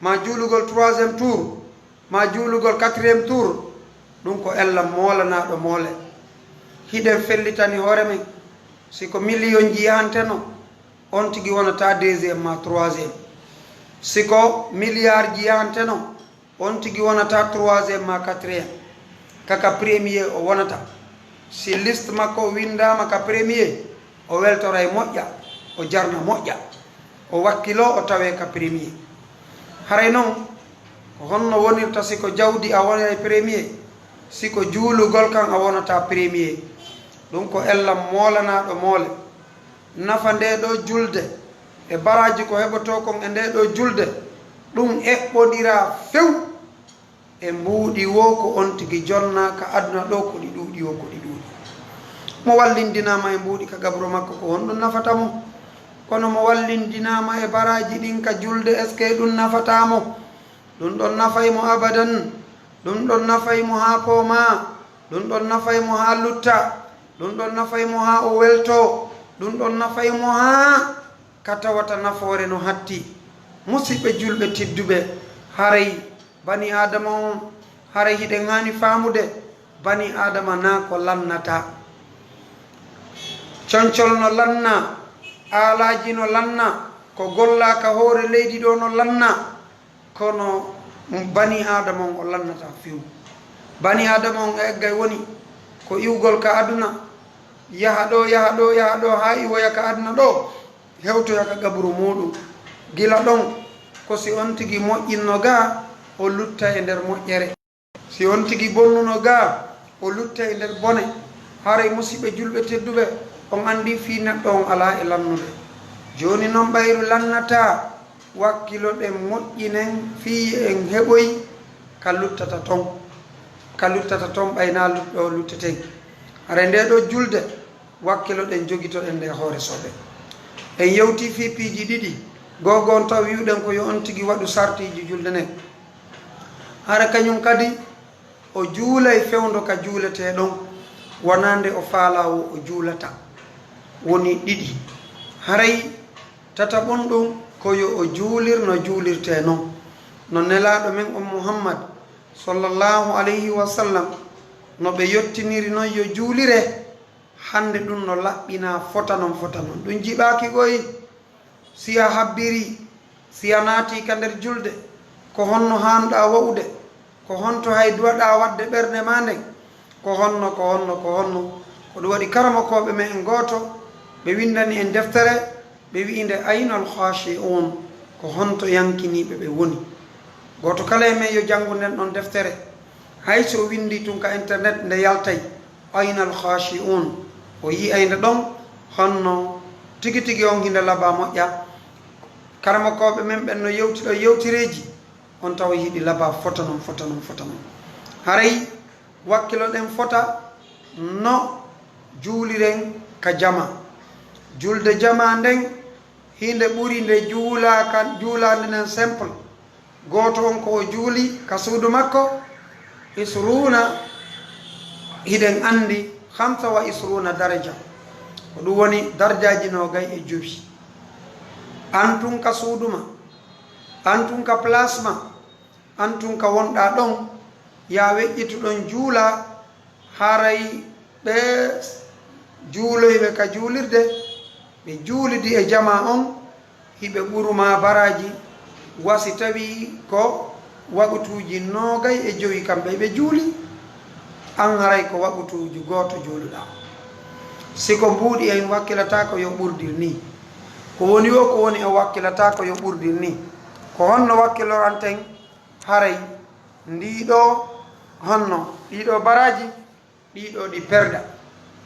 maa juulugol troisième tour, maa juulugol quatrième tour, ɗun ko ella moolanaaɗo moole. Hiɗen fellitani hoore men, si ko miliyonji yahanteno, on tigi wonataa deuxième maa troisième. Si ko miliyarji yahanteno, on tigi wonataa troisième maa quatrième. Ka ka premier o wonata. Si liste makko o winndaama ka premier, o weltoray moƴƴa, o jarna moƴƴa, o wakkiloo o tawee ka premier. Haray non, ko honno wonirta si ko jawdi a wonay premier, si ko juulugol kan a wonataa premier? Ɗun ko ella moolanaaɗo moole. Nafa ndee ɗoo julde e baraaji ko heɓotoo kon e ndee ɗoo julde, ɗun eɓɓondiraa few e mbuuɗi woo ko on tigi jonnaa ka aduna ɗoo, ko ɗi ɗuuɗi woo ko ɗi ɗuuɗi. Mo wallindinaama e mbuuɗi ka gaburo makko, ko honɗun nafata mo? Kono mo wallindinaama e baraaji ɗin ka julde, est-ce que ɗun nafataa mo? Ɗun ɗon nafay mo abadan. Ɗun ɗon nafay mo haa poomaa. Ɗun ɗon nafay mo haa lutta. Ɗun ɗon nafay mo haa o weltoo. Ɗun ɗon nafay mo haa ka tawata nafoore no hatti. Musiɓɓe julɓe tedduɓe, haray bani Aadama on, haray hiɗen haani faamude, bani Aadama naa ko lannata. Concol no lanna, aalaaji no lanna, ko gollaa ka hoore leydi ɗoo no lanna, kono bani Aadama on o lannata few. Bani Aadama on e eggay woni ko iwgol ka aduna, yaha ɗoo, yaha ɗoo, yaha ɗoo, haa iwoya ka aduna ɗoo, hewtoya ka qaburu muuɗum. Gila ɗon, ko si on tigi moƴƴinno gaa, o lutta e nder moƴƴere. Si on tigi bonnuno gaa, o lutta e nder bone. Haray musiɓɓe julɓe tedduɓe, on anndi fii neɗɗo on alaa e lannude. Jooni non ɓayru lannataa, wakkiloɗen moƴƴinen fii en heɓoy ka luttata ton. Ka luttata ton ɓay naa lut-, ɗo lutteten. Haray ndee ɗoo julde, wakkiloɗen, jogitoɗen nde hoore sooɓe. En yewtii fii piiji ɗiɗi, goo goo on taw wi'uɗen ko yo on tigi waɗu sartiiji julde nden. Hara kañum kadi o juulay fewndo ka juuletee ɗon, wanaa nde o faalaa wo o juulata. Woni ɗiɗi. Haray tataɓun ɗum ko yo o juulir no juulirtee non. No Nelaaɗo men on Muhammad, sallallahu alayhi wa sallam, no ɓe yottiniri non yo juulire, hannde ɗum no laɓɓinaa fota non, fota non. Ɗum jiɓaaki koy si a habbirii, si a naatii ka nder julde, ko honno haanuɗaa wa'ude? Ko honto hay duwaɗaa waɗde ɓernde maa nden? Ko honno, ko honno, ko honno? Ko ɗum waɗi karamokooɓe men en gooto, ɓe winndani en deftere, ɓe wi'i nde Aynal Khaashi'uun, ko honto yankiniiɓe ɓe woni. Gooto kala e men yo janngu nden ɗon deftere. Hay si o winndii tun ka internet, nde yaltay, Aynal Khaashi'uun, o yi'ay nde ɗon, honno tigi tigi on hinde laba moƴƴa. Karamokooɓe men ɓen no yewti ɗo yewtereeji, on tawa hiɗi laba fota non, fota non, fota non. Haray wakkiloɗen fota no juuliren ka jamaa. Julde jamaa nden, hinde ɓuri nde juulaa kan, juulaande nden simple. Gooto on ko o juuli ka suudu makko, isruuna, hiɗen anndi, khamsa wa isruuna daraja. Ko ɗum woni darjaaji noogay e jowi. An tun ka suudu ma, an tun ka place ma, an tun ka wonɗaa ɗon, yaa weƴƴitu ɗon juulaa, haray ɓe juuloyɓe ka juulirde, ɓe juulidi e jamaa on, hiɓe ɓuru maa baraaji, wa si tawii ko waqtuuji noogay e jowi kamɓe ɓe juuli, an haray ko waqtuuji gooto juuluɗaa. Si ko mbuuɗi en wakkilataa ko yo ɓurdir nii. Ko woni wo ko woni en wakkilataa ko yo ɓurdir nii. Ko honno wakkiloranten haray ndii ɗoo, honno ɗii ɗoo baraaji, ɗii ɗoo ɗi perda,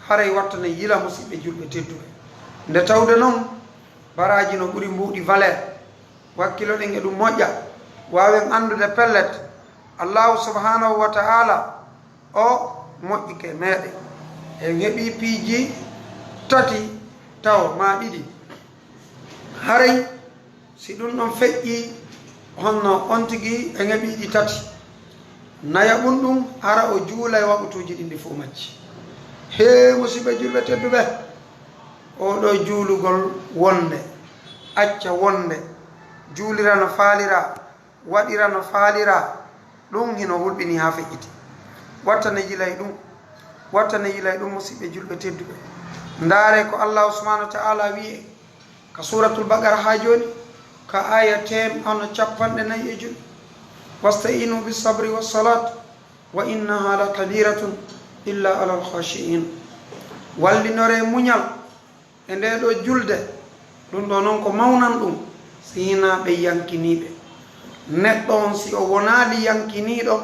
haray watta ne yila musiɓɓe julɓe tedduɓe. Nde tawde non baraaji no ɓuri mbuuɗi valeur, wakkiloɗen e ɗum moƴƴa, waawen anndude pellet, Allaahu subhaanahu wa ta'aala o moƴƴike meeɗen. En heɓii piiji tati tawo maa ɗiɗi. Haray si ɗum ɗon feƴƴii, honno on tigi en heɓii ɗi tati? Nayaɓun ɗum, hara o juulay waqtuuji ɗin ɗi fof majji. Hee, musiɓɓe julɓe tedduɓe, oo ɗoo juulugol wonde, acca wonde, juulira no faaliraa, waɗira no faaliraa, ɗum hino hulɓinii haa feƴƴiti. Watta ne yilay ɗum, watta ne yilay ɗum, musiɓɓe julɓe tedduɓe. Ndaaree ko Allaahu subhaanahu wa ta'aala wi'i en ka Suuratul Baqara haa jooni, ka aaya teem-, hono capanɗe nayi e jowi, "Wasta'inu bis sabri was salaat, wa innaha la kabiratun illa alal khashi'in." Wallinoree muñal e ndee ɗoo julde, ɗum ɗoo non ko mawnan ɗum, si hinaa ɓe yankiniiɓe. Neɗɗo on, si o wonaali yankiniiɗo,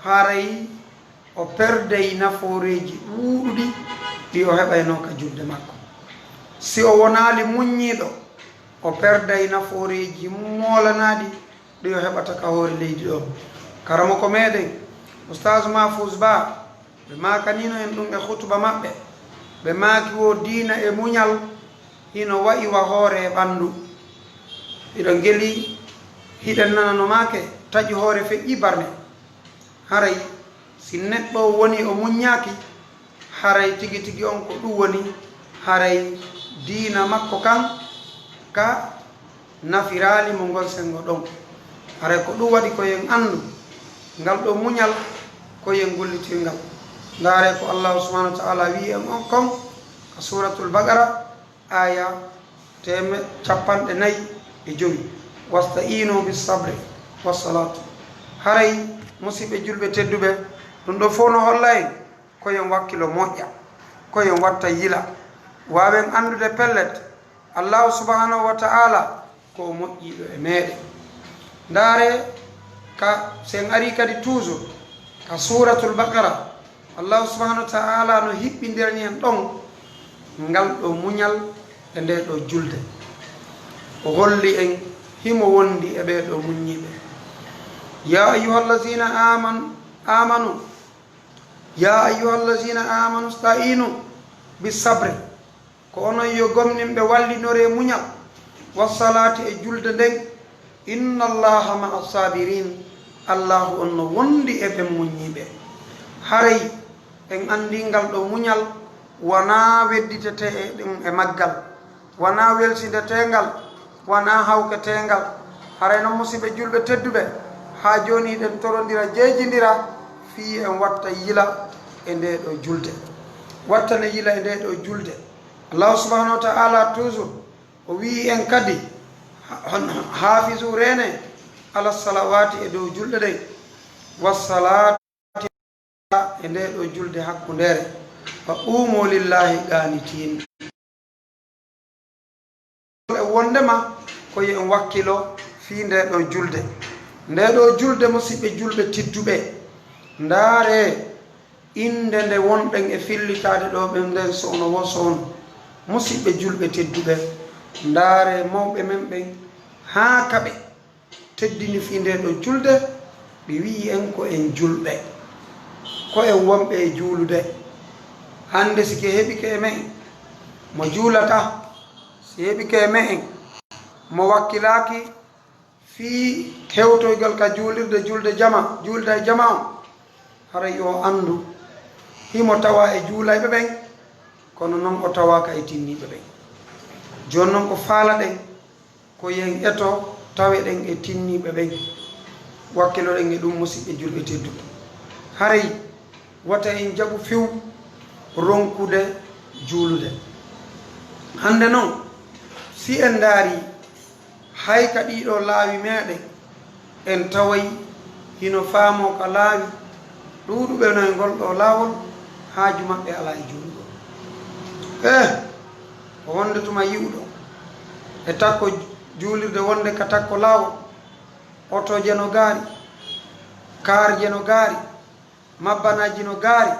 haray o perday nafooreeji ɗuuɗuɗi ɗi o heɓaynoo ka julde makko. Si o wonaali muññiiɗo, o perday nafooreeji moolanaaɗi ɗi o heɓata ka hoore leydi ɗoo. Karamoko meɗen, Ustaazu Mahfuus Ba, ɓe maakanino en ɗum e hutuba maɓɓe. Ɓe maaki wo diina e muñal hino wa'i wa hoore e ɓanndu. Hiɗo ngeli, hiɗen nana no maake, taƴi hoore feƴƴi barne. Haray si neɗɗo woni o muññaaki, haray tigi tigi on ko ɗum woni, haray diina makko kan ka nafiraali mo ngol senngo ɗon. Haray ko ɗum waɗi ko en anndu ngal ɗoo muñal ko en gollitirngal. Ndaaree ko Allaahu subhaanahu wa ta'aalaa wi'i en on kon ka Suuratul Baqara, aaya teeme-, cappanɗe nayi e jowi, "Wasta'iinu bis sabri was salaat." Haray, musiɓɓe julɓe tedduɓe, ɗum ɗoo fow no holla en ko en wakkilo moƴƴa, ko en watta yila. Waawen anndude pellet, Allaahu subhaanahu wa ta'aalaa ko o moƴƴiiɗo e meeɗen. Ndaaree ka, si en arii kadi toujours ka Suuratul Baqara, Allaahu subhaanahu wa ta'aalaa no hiɓɓindirani en ɗon ngal ɗoo muñal e ndee ɗoo julde. O holli en himo wondi e ɓee ɗoo muññiiɓe. "Yaa ayyuhallaziina aaman-, aamanu, yaa ayyuhallaziina aamanu sta'iinu bis sabri." Ko onon yo gomɗinɓe wallinoree muñal, wassalaati e julde nden, "Inna Allaaha ma'a saabiriin." Allaahu on no wondi e ɓen muññiiɓe. Haray en anndii ngal ɗoo muñal wanaa wedditetee e ɗum, e maggal, wanaa welsindeteengal, wanaa hawketeengal. Haray non, musiɓɓe julɓe tedduɓe, haa jooni hiɗen torondira, jeejindira fii en watta yila e ndee ɗoo julde. Wattane yila e ndee ɗoo julde. Allaahu subhaanahu wa ta'aalaa toujours o wi'i en kadi, ha-, hon-, "Haafizu, reenee, ala salawaati, e dow julɗe ɗen, wa salaati, e ndee ɗoo julde hakkundeere, wa quumu lillaahi qaanitiin." E wondema ko yo en wakkilo fii ndee ɗoo julde. Ndee ɗoo julde, musiɓɓe julɓe tedduɓe, ndaaree innde nde wonɗen e fillitaade ɗoo ɓen nden, so ono wo so on. Musiɓɓe julɓe tedduɓe, ndaaree mawɓe men ɓen haa kaɓe teddini fii ndee ɗoo julde, ɓe wi'i en ko en julɓe, ko en wonɓe e juulude. Hannde si ke heɓike e me'en mo juulataa, si heɓike e me'en mo wakkilaaki fii hewtoygol ka juulirde, julde jama, juulda e jama on, haray yo anndu himo tawaa e juulayɓe ɓen, kono non o tawaaka e tinniiɓe ɓen. Jooni non, ko faalaɗen ko yo en eto taweɗen e tinniiɓe ɓen. Wakkiloɗen e ɗum, musiɓɓe julɓe tedduɓe. Haray wota en jaɓu few ronkude juulude. Hannde non, si en ndaarii, hay ka ɗii ɗoo laawi meeɗen, en taway hino faamoo ka laawi ɗuuɗuɓe no e ngol ɗoo laawol, haaju maɓɓe alaa e juulugol. Eh, ko wonde tuma yi'uɗo e takko juulirde wonde ka takko laawol, otooje no gaari, kaarje no gaari, mabbanaaji no gaari,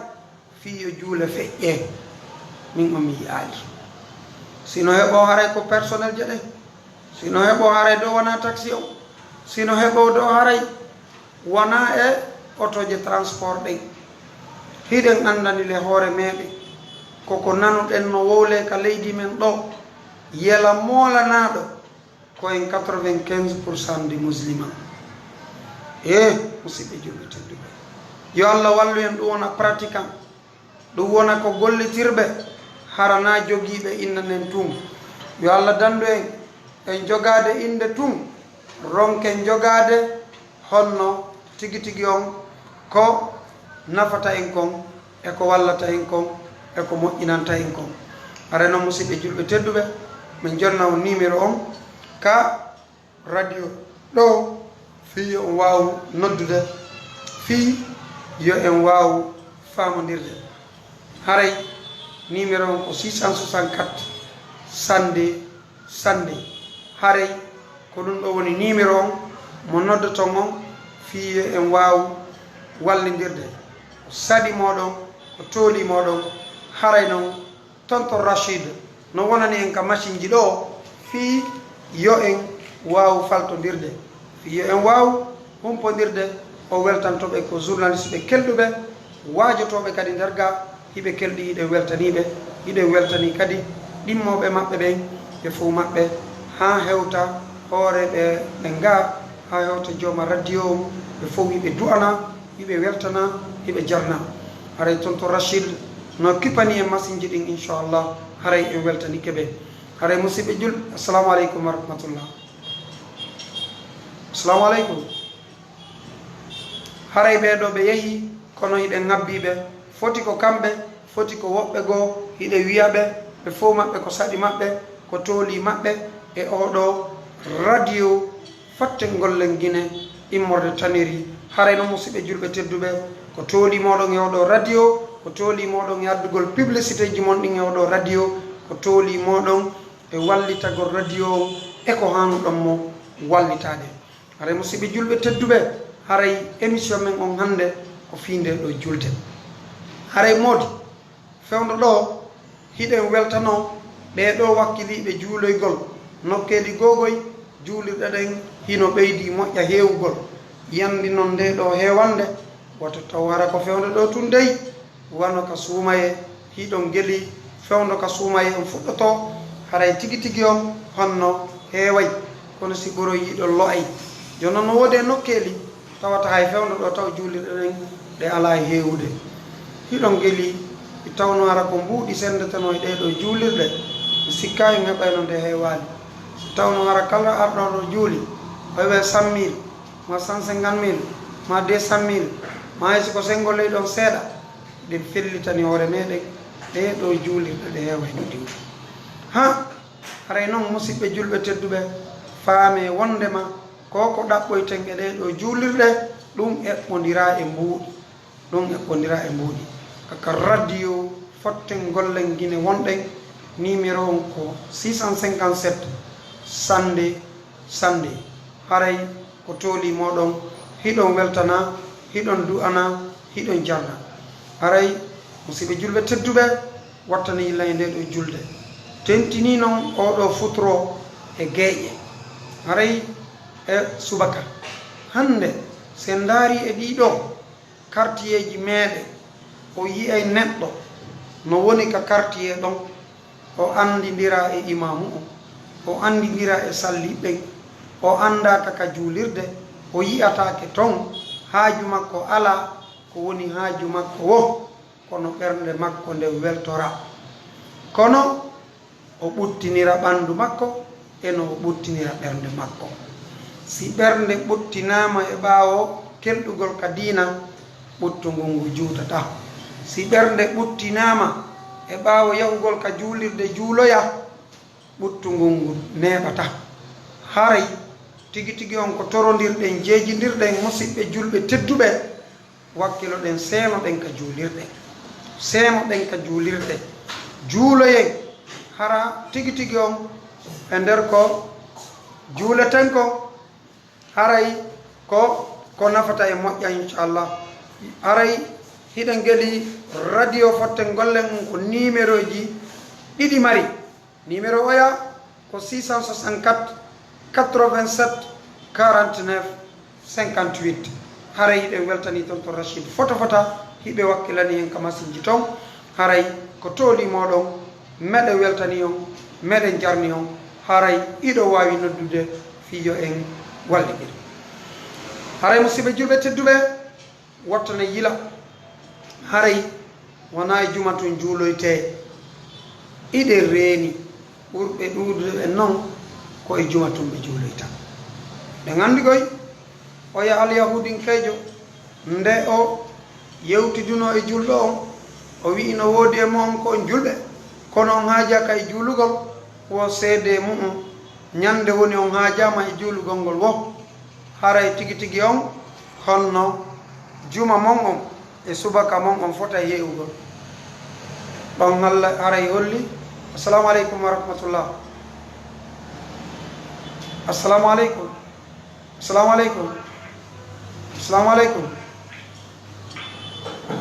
fii yo juule feƴƴee. Min on mi yi'aali. Si no heɓoo, haray ko personnel je ɗen. Si no heɓoo, haray ɗoo wanaa taxi on. Si no heɓoo ɗoo, haray wanaa e otooje transport ɗen. Hiɗen anndani le hoore meeɗen ko ko nanuɗen no wowlee ka leydi men ɗoo, yela moolanaaɗo ko en quatre-vingt-quinze pour cent de musulman. E musiɓɓe julɓe tedduɓe, yo Allah wallu en, ɗum wona pratiquant, ɗum wona ko gollitirɓe, hara na jogiiɓe inna nen tun. Yo Allah dandu en, en jogaade innde tun, ronken jogaade honno tigi tigi on ko nafata en kon, e ko wallata en kon, e ko moƴƴinanta en kon. Haray non, musiɓɓe julɓe tedduɓe, min jonna on numéro on ka radio ɗoo, fii yo on waawu noddude, fii yo en waawu faamondirde. Haray numéro on ko six cent soixante-quatre, cent deux, cent deux. Haray ko ɗum ɗoo woni numéro on mo noddoton on, fii yo en waawu wallindirde. Ko saɗi mooɗon, ko tooli mooɗon, haray non Tonton Rachid no wonani en ka machine ji ɗoo, fii yo en waawu faltondirde, fii yo en waawu humpondirde. O weltanto ɓe, ko journaliste ɓe kelɗuɓe, waajotooɓe kadi nder gaa, hiɓe kelɗi, hiɗen weltanii ɓe, hiɗen weltanii kadi ɗimmooɓe maɓɓe ɓen, ɓe fow maɓɓe, haa hewta hooreeɓe ɓen gaa, haa hewta jooma radio on, ɓe fow hiɓe du'ana, hiɓe weltana, hiɓe jarna. Haray Tonton Rachid no kippani en machine ji ɗin, inchallah, haray en weltanike ɓe. Haray musiɓɓe jul, assalamu aleykum wa rahmatullah. Assalamu aleykum. Haray ɓee ɗoo ɓe yehii, kono hiɗen ŋabbii ɓe. Foti ko kamɓe, foti ko woɓɓe goo, hiɗen wi'a ɓe, ɓe fow maɓɓe ko saɗi maɓɓe, ko toolii maɓɓe e oo ɗoo radio Fottengolle Gine immorde Tannerie. Haray non, musiɓɓe julɓe tedduɓe, ko toolii mooɗon e oo ɗoo radio, ko toolii mooɗon e addugol publicité ji mon ɗin e oo ɗoo radio, ko toolii mooɗon e wallitagol radio on e ko haanuɗon mo wallitaade. Haray musiɓɓe julɓe tedduɓe, haray émission men on hannde ko fii ndee ɗoo julde. Haray moodi, fewndo ɗoo, hiɗen weltanoo ɓee ɗoo wakkiliiɓe juuloygol nokkeeli googoy, juulirɗe ɗen hino ɓeydii moƴƴa heewugol. Yandi non ndee ɗoo heewannde, wata taw hara ko fewndo ɗoo tun dey, wano ka suumayee, hiɗon gelii fewndo ka suumayee on fuɗɗotoo, haray tigi tigi on honno heeway, kono si ɓuroy hiɗon lo'ay. Jooni non no woodi e nokkeeli tawata hay fewndo ɗoo taw juulirɗe ɗen ɗe alaa e heewude. Hiɗon gelii, mi tawno hara ko mbuuɗi senndetenoo e ɗee ɗoo juulirɗe, mi sikkaa en heɓayno nde heewaali. Si tawno hara kala arɗo ɗoo juuli, o heɓay cent mille, ma cent cinquante mille, ma deux cent mille, ma hay si ko senngol ley ɗon seeɗa, ɗen fellitani hoore meɗen ɗee ɗoo juulirɗe ɗe heewayno diwde. Ha, haray non, musiɓɓe julɓe tedduɓe, faamee wonndema ko ko ɗaɓɓoyten e ɗee ɗoo juulirɗe, ɗum eɓɓondiraa e mbuuɗi. Ɗum eɓɓondiraa e mbuuɗi. Ka radio Fottengolle Gine wonɗen, numéro on ko six cent cinquante-sept, sannde, sannde. Haray ko toolii mooɗon, hiɗon weltanaa, hiɗon du'anaa, hiɗon jarnaa. Haray, musiɓɓe julɓe tedduɓe, wattanii lan e ndee ɗoo julde. Tentinii non oo ɗoo futuro e geeƴe. Haray e subaka. Hannde, si en ndaarii e ɗii ɗoo, kartiyeeji meɗen, o yi'ay neɗɗo no woni ka kartiyee ɗon, o anndindiraa e imaamu on, o anndindiraa e salliiɓe ɓen, o anndaaka ka juulirde, o yi'ataake ton, haaju makko alaa, ko woni haaju makko wo, kono ɓernde makko nden weltoraa. Kono o ɓuttinira ɓanndu makko, e no o ɓuttinira ɓernde makko. Si ɓernde ɓuttinaama e ɓaawo kelɗugol ka diina, ɓuttu ngun ngu juutataa. Si ɓernde ɓuttinaama e ɓaawo yahugol ka juulirde juuloya, ɓuttu ngun ngu neeɓataa. Haray tigi tigi on ko torondirɗen, jeejindirɗen, musiɓɓe julɓe tedduɓe, wakkiloɗen, seenoɗen ka juulirɗe. Seenoɗen ka juulirɗe. Juuloyen. Hara tigi tigi on e nder ko juuleten kon, haray ko ko nafata e moƴƴa, inchallah. Haray hiɗen gelii radio Fottengolle on ko numéroji ɗiɗi mari. Numéro oya ko six cent soixante-quatre, quatre-vingt-sept, quarante-neuf, cinquante-huit. Haray hiɗen weltanii ton to Rachid Fota Fota, hiɓe wakkilanii en ka masinji ton. Haray ko toolii mooɗon, meɗen weltanii on, meɗen jarnii on. Haray hiɗon waawi noddude fii yo en wallidir. Haray musiɓɓe julɓe tedduɓe, wattane yila, haray wonaa e juma tun juuloytee. Hiɗen reeni ɓurɓe ɗuuɗude ɓen non ko e juma tun ɓe juuloyta. Ɗen anndi koy, oya Alyahuudinkeejo, nde o yewtidunoo e julɗo on, o wi'i no woodi e mo'on ko on julɓe, kono on haajaaka e juulugol, wo seedee mu'un, ñande woni on haajaama e juulugol ngol wo. Haray tigi tigi on, honno juma mon on e subaka mon on fotay heewugol? Ɗon halla haray holli. Assalamu aleykum wa rahmatullah. Assalamu aleykum. Assalamu aleykum. Assalamu aleykum.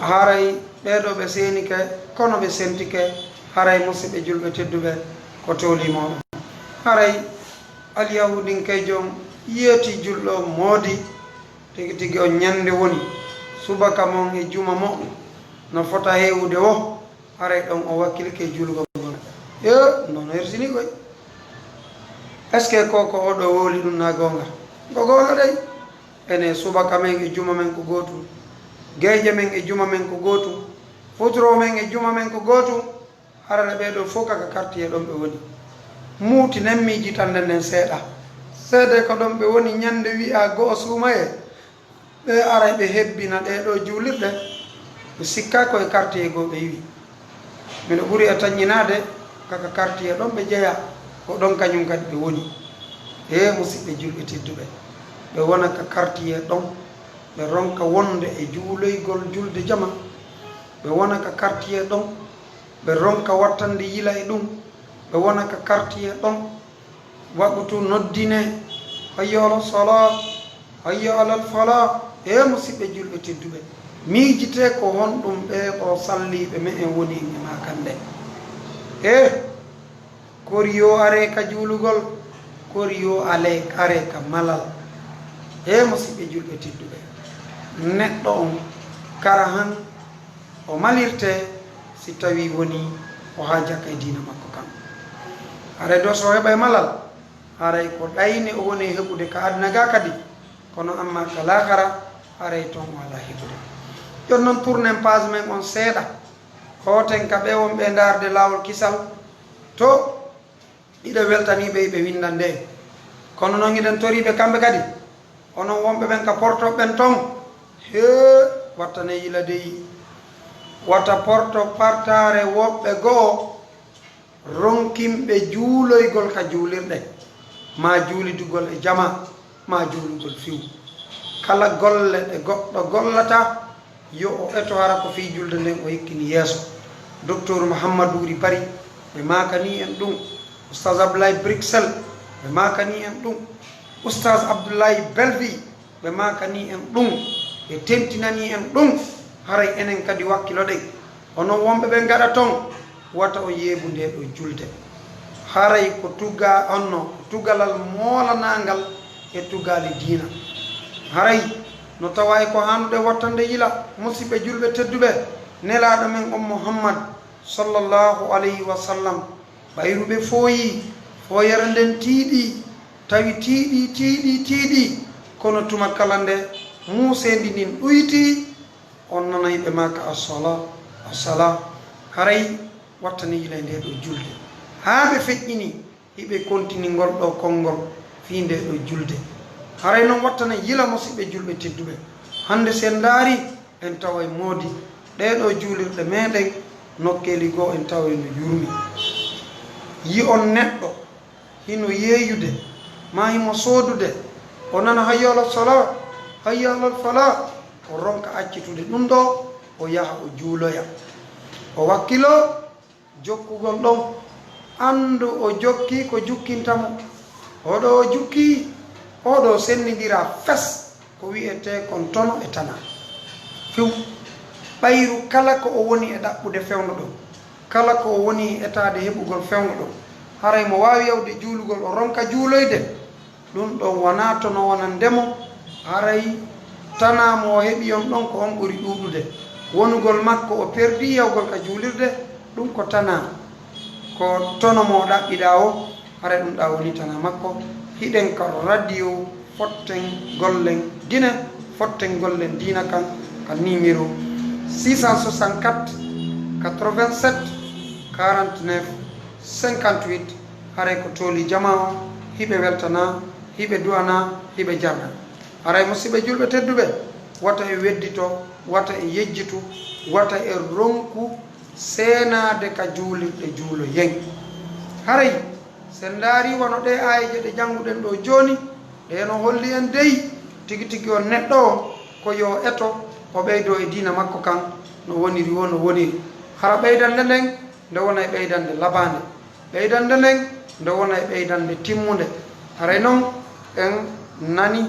Haray ɓee ɗoo ɓe seenike, kono ɓe sentike. Haray musiɓɓe julɓe tedduɓe, ko toolii mooɗon. Haray Alyahuudinkeejo on yeetii julɗo on, moodi, tigi tigi on ñande woni subaka mon e juma mon no fota heewude wo, haray ɗon o wakkilike e juulugol ngol. Yo, non hersinii koy. Est-ce que ko, ko oo ɗoo wowli ɗun na goonga? Ko goonga dey. Enen subaka men e juma men ko gootum. Geeƴe men e juma men ko gootum. Futuro men e juma men ko gootum. Harana ɓee ɗoo fow ka, ka quartier ɗon ɓe woni. Muutinen miijitannde nden seeɗa. Seede ko ɗon ɓe woni ñande wi'aa go'o suumayee. Ɓe aray ɓe hebbina ɗee ɗoo juulirɗe, ɓe sikkaa ko e quartier goo ɓe iwi. Miɗo ɓuri e taññinaade ka ka quartier ɗon ɓe jeyaa, ko ɗon kañum kadi ɓe woni. Ee musiɓɓe julɓe tedduɓe, ɓe wona ka quartier ɗon, ɓe ronka wonde e juuloygol julde jama. Ɓe wona ka quartier ɗon, ɓe ronka wattande yila e ɗum. Ɓe wona ka quartier ɗon, waqutu noddine, "Hayya ala salaa, hayya ala falaa." E musiɓɓe julɓe tedduɓe, miijitee ko honɗum ɓee ɗoo salliiɓe me'en woni en e maakande? E kori yo aree ka juulugol, kori yo alee, aree ka malal. E musiɓɓe julɓe tedduɓe, neɗɗo on kara han o malirtee si tawii wonii o haajaaka e diina makko kan. Haray ɗoo so o heɓay malal, haray ko ɗayne o woni e heɓude ka aduna gaa kadi, kono amma ka laakara, haray ton o alaa heɓude. Jon non, tournen page men on seeɗa, hooten ka ɓee wonɓe e ndaarde laawol kisal to Hiɗen weltanii ɓe, hiɓe winnda nde. Kono non hiɗen torii ɓe kamɓe kadi, onon wonɓe ɓen ka porto ɓen ton, hee, wattanee yila dey. Wata porto partaare woɓɓe goo ronkinɓe juuloygol ka juulirɗe, maa juulidugol e jamaa, maa juulugol fiw. Kala golle ɗe goɗɗo gollata, yo o eto hara ko fii julde nden o hikkini yeeso. Docteur Mouhamadou Wuri Bari, ɓe maakanii en ɗum. Oustaz Abdoulaye Bruxelles, ɓe maakanii en ɗum. Oustaz Abdoulaye Bellevue, ɓe maakanii en ɗum. Ɓe tentinanii en ɗum. Haray enen kadi wakkiloɗen. Onon wonɓe ɓen gaɗa ton, wata on yeebu ndee ɗoo julde. Haray ko tuga-, honno ko tugalal moolanaangal e tugaali diina. Haray no tawaa e ko haanuɗen wattande yila, musiɓɓe julɓe tedduɓe, Nelaaɗo men on Muhammad sallallahu alayhi wa sallam, ɓayru ɓe fooyii, fooyere nden tiiɗii, tawi tiiɗii, tiiɗii, tiiɗii, kono tuma kala nde muuseendi ndin ɗuytii, on nanay ɓe maaka, "Assalaa, assalaa." Haray wattanii yila e ndee ɗoo julde. Haa ɓe feƴƴini, hiɓe kontini ngol ɗoo konngol fii ndee ɗoo julde. Haray non wattanee yila, musiɓɓe julɓe tedduɓe. Hannde si en ndaarii, en taway moodi ɗee ɗoo juulirɗe meɗen, nokkeeli goo en taway no yurmi. Yi'on neɗɗo hino yeeyude, maa himo soodude, o nana, "Hayya ala salaa, hayya ala falaa," o ronka accitude ɗum ɗoo, o yaha o juuloya. O wakkiloo jokkugol ɗon, anndu o jokkii ko jukkinta mo. Oo ɗoo o jukkii, oo ɗoo senndindiraa fes. Ko wi'etee kon tono e tanaa. Few, ɓayru kala ko o woni e ɗaɓɓude fewndo ɗon, kala ko o woni e etaade heɓugol fewndo ɗon, haray mo waawi yawde juulugol, o ronka juuloyde, ɗum ɗon wanaa tono wonande mo, haray tanaa mo o heɓi on ɗon ko on ɓuri ɗuuɗude. Wonugol makko o perdii yawgol ka juulirde, ɗum ko tanaa, ko tono mo o ɗaɓɓiɗaa o, haray ɗum ɗaa woni tanaa makko. Hiɗen ka radio Fotten Gollen Gine, Fotten Gollen Diina kan, ka numéro six cent soixante-quatre, quatre-vingt-sept, quarante-neuf, cinquante-huit. Haray ko tooli jamaa on, hiɓe weltanaa, hiɓe du'anaa, hiɓe jarnaa. Haray musiɓɓe julɓe tedduɓe, wata e weddito, wata e yejjitu, wata e ronku seenaade ka juulirɗe juuloyen. Haray, si en ndaarii wano ɗee aayeeje ɗe jannguɗen ɗoo jooni, ɗee no holli en dey, tigi tigi on neɗɗo on, ko yo eto, o ɓeydoo e diina makko kan, no woniri woo, no woniri. Hara ɓeydannde nden, nde wona e ɓeydannde labaande. Ɓeydannde nden, nde wona e ɓeydannde timmunde. Haray non, en nani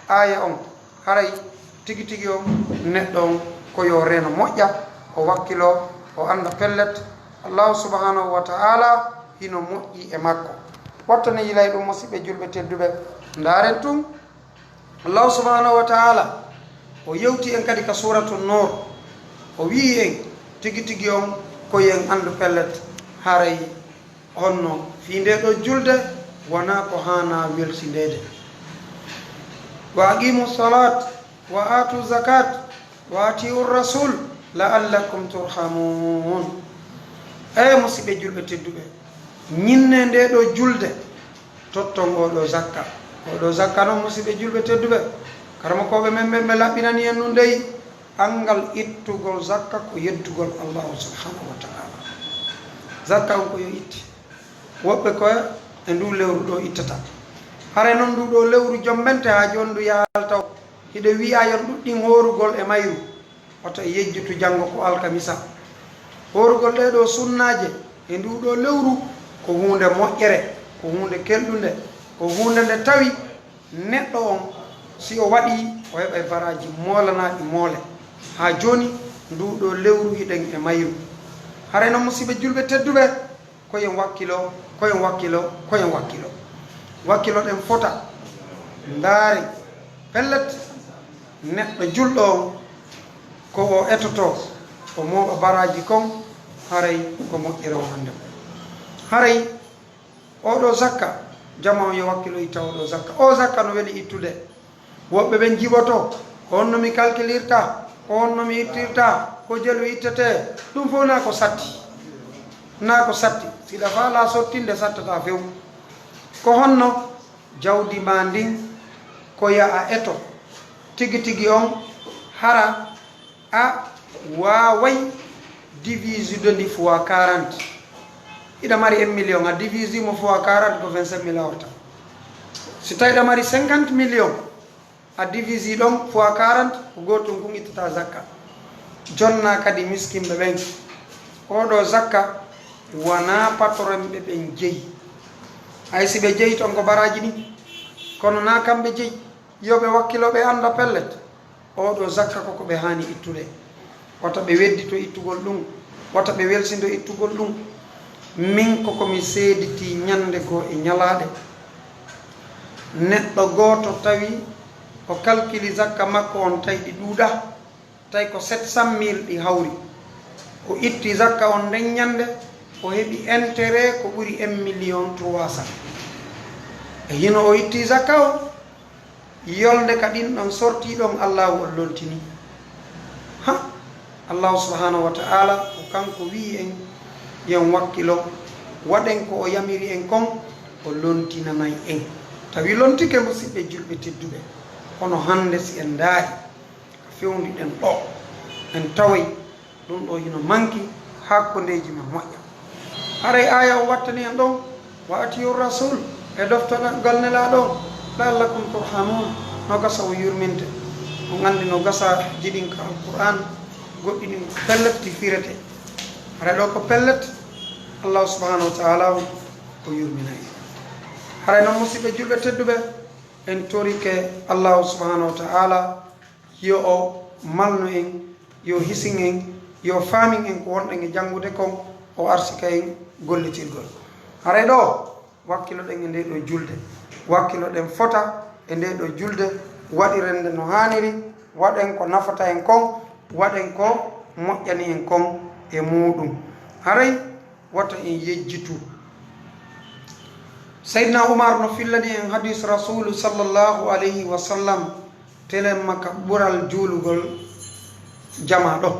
aaya on. Haray tigi tigi on neɗɗo on ko yo reeno moƴƴa, o wakkiloo, o annda pellet, Allaahu subhaanahu wa ta'aalaa hino moƴƴi e makko. Wattanee yila e ɗum, musiɓɓe julɓe tedduɓe. Ndaaren tun, Allaahu subhaanahu wa ta'aalaa o yewti en kadi ka Suuratu Nuur, o wi'i en tigi tigi on ko yo en anndu pellet, haray honno fii ndee ɗoo julde wonaa ko haanaa welsindeede. "Wa aqiimu salaat, wa aatu zakaat, wa atii'u rasuul, la'allakum turhamuun." Ee musiɓɓe julɓe tedduɓe, ñinnee ndee ɗoo julde, totton oo ɗoo zakka, Oɗo zakka noon, musidɓe julɓe tedduɓe, karamokooɓe men ɓen ɓe laɓɓinani en ɗum dey, anngal ittugol zakka ko yeddugol Allahu subhanahu wa ta'ala. Zakka on ko yo itti. Woɓɓe ko e ndu lewru ɗo ittata. Haray noon ndu ɗo lewru jommbente haa jooni ndu yaalta o. Hiɗe wi'a yo ɗuɗɗin hoorugol e mayru. Wata en yejjitu janngo ko alkamisa. Hoorugol ɗee ɗoo sunnaaje e nduu ɗoo lewru ko huunde moƴƴere, ko huunde kelɗunde, ko huunde nde tawi neɗɗo on, si o waɗii, o heɓay baraaji moolanaaɗi moole. Haa jooni, nduu ɗoo lewru hiɗen e mayru. Haray non, musiɓɓe julɓe tedduɓe, ko en wakkilo, ko en wakkilo, ko en wakkilo. Wakkiloɗen fota, ndaaren pellet, neɗɗo julɗo on, ko o etotoo, o mooɓa baraaji kon, haray ko moƴƴere wonande mo. Haray oo ɗoo zakka, jamaa on yo wakkilo itta oo ɗoo zakka. Oo zakka no weli ittude. Woɓɓe ɓen jiɓoto, ko honno mi kalkilirta, ko honno mi ittirta, ko jelu ittetee. Ɗum fof naa ko satti. Naa ko satti. Si ɗa faalaa sottinde, sattataa few. Ko honno? Jawdi maa ndin, ko yo a eto. Tigi tigi on, hara a waaway diviser ndi fois quarante. Hiɗa mari un million, a diviser mo fois quarante, ko vingt-cinq mille a watta. Si tawi hiɗa mari cinquante millions, a diviser ɗon fois quarante, ko gootum kun ittata zakka. Jonnaa kadi miskinɓe ɓen. Oo ɗoo zakka wanaa patoronɓe ɓen jeyi. Hay si ɓe jeyi ton ko baraaji ɗin, kono naa kamɓe jeyi. Yo ɓe wakkilo, ɓe annda pellet, oo ɗoo zakka ko ko ɓe haani ittude. Wata ɓe weddito ittugol ɗum, wata ɓe welsindo ittugol ɗum. Min ko ko mi seeditii ñannde goo e ñalaaɗe, neɗɗo gooto tawi o kalkili zakka makko on, tawi ɗi ɗuuɗaa, tawi ko sept cent mille ɗi hawri. O itti zakka on nden ñannde, o heɓi intérêt ko ɓuri un million trois cent. E hino o itti zakka on, yolnde ka ɗin ɗon sortii ɗon, Allaahu on lontini. Ha, Allaahu subhanahu wa ta'ala ko kanko wi'i en, yo en wakkilo, waɗen ko o yamiri en kon, o lontinanay en. Tawi lontike, musiɓɓe julɓe tedduɓe, kono hannde si en ndaari, ka fewndiɗen ɗoo, en taway ɗum ɗoo hino manki, hakkundeeji men moƴƴa. Haray aaya o wattani en ɗon, "Wa atiyu rasul", e doftangal Nelaaɗo on, "la'allakum turhamun", no gasa o yurminte. On anndi no gasa jiɗinka Alqur'aan, goɗɗi ɗin pellet ɗi firete. Haray ɗoo ko pellet, Allahu subhanahu wa ta'ala on ko yurminay. Haray non, musiɓɓe julɓe tedduɓe, en torike Allahu subhanahu wa ta'ala yo o malnu en, yo hisin en, yo faamin en ko wonɗen e janngude kon, o arsika en gollitirgol. Haray ɗoo, wakkiloɗen e ndee ɗoo julde, wakkiloɗen fota e ndee ɗoo julde, waɗiren nde no haaniri, waɗen ko nafata en kon, waɗen ko moƴƴani en kon e muuɗum. Haray wata en yejjitu. Seydina Umar no fillani en hadis Rasuulu sallallahu alayhi wa sallam, telemma ka ɓural juulugol jamaa ɗoo.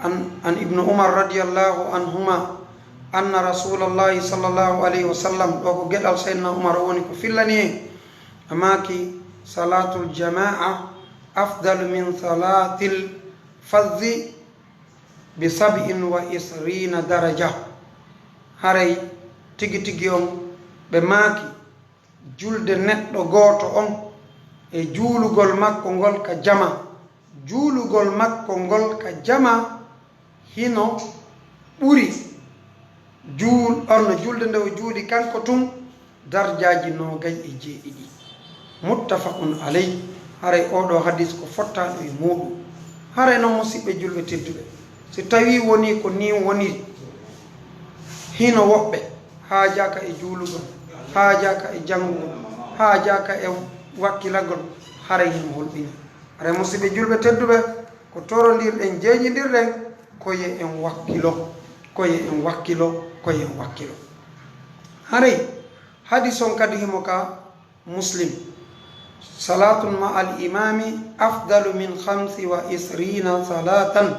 An, an Ibnu Umar radiyallahu anhuma, anna Rasulallahi sallallahu alayhi wa sallam, ɗoo ko geɗal Seydina Umar o woni ko fillani en, o maaki, "Salatul jamaa afdalu min salatil fadhi bi sab'in wa ishrina daraja." Haray tigi tigi on, ɓe maaki, julde neɗɗo gooto on e juulugol makko ngol ka jama, juulugol makko ngol ka jama hino ɓuri juul-, onno julde nde o juuli kanko tun darjaaji noogay e jeeɗiɗi. Muttafaqun alay. Haray oo ɗoo hadis ko fottaaɗo e muuɗum. Haray non, musiɓɓe julɓe tedduɓe, si tawii wonii ko nii woniri, hino woɓɓe haajaaka e juulugol, haajaaka e janngugol, haajaaka e wakkilagol, haray hino holɓini. Haray, musiɓɓe julɓe tedduɓe, ko torondirɗen, jeeñindirɗen, ko yo en wakkilo, ko yo en wakkilo, ko yo en wakkilo. Haray hadis on kadi himo ka Muslim, "Salatun ma al imami afdalu min khamsi wa ishrina salatan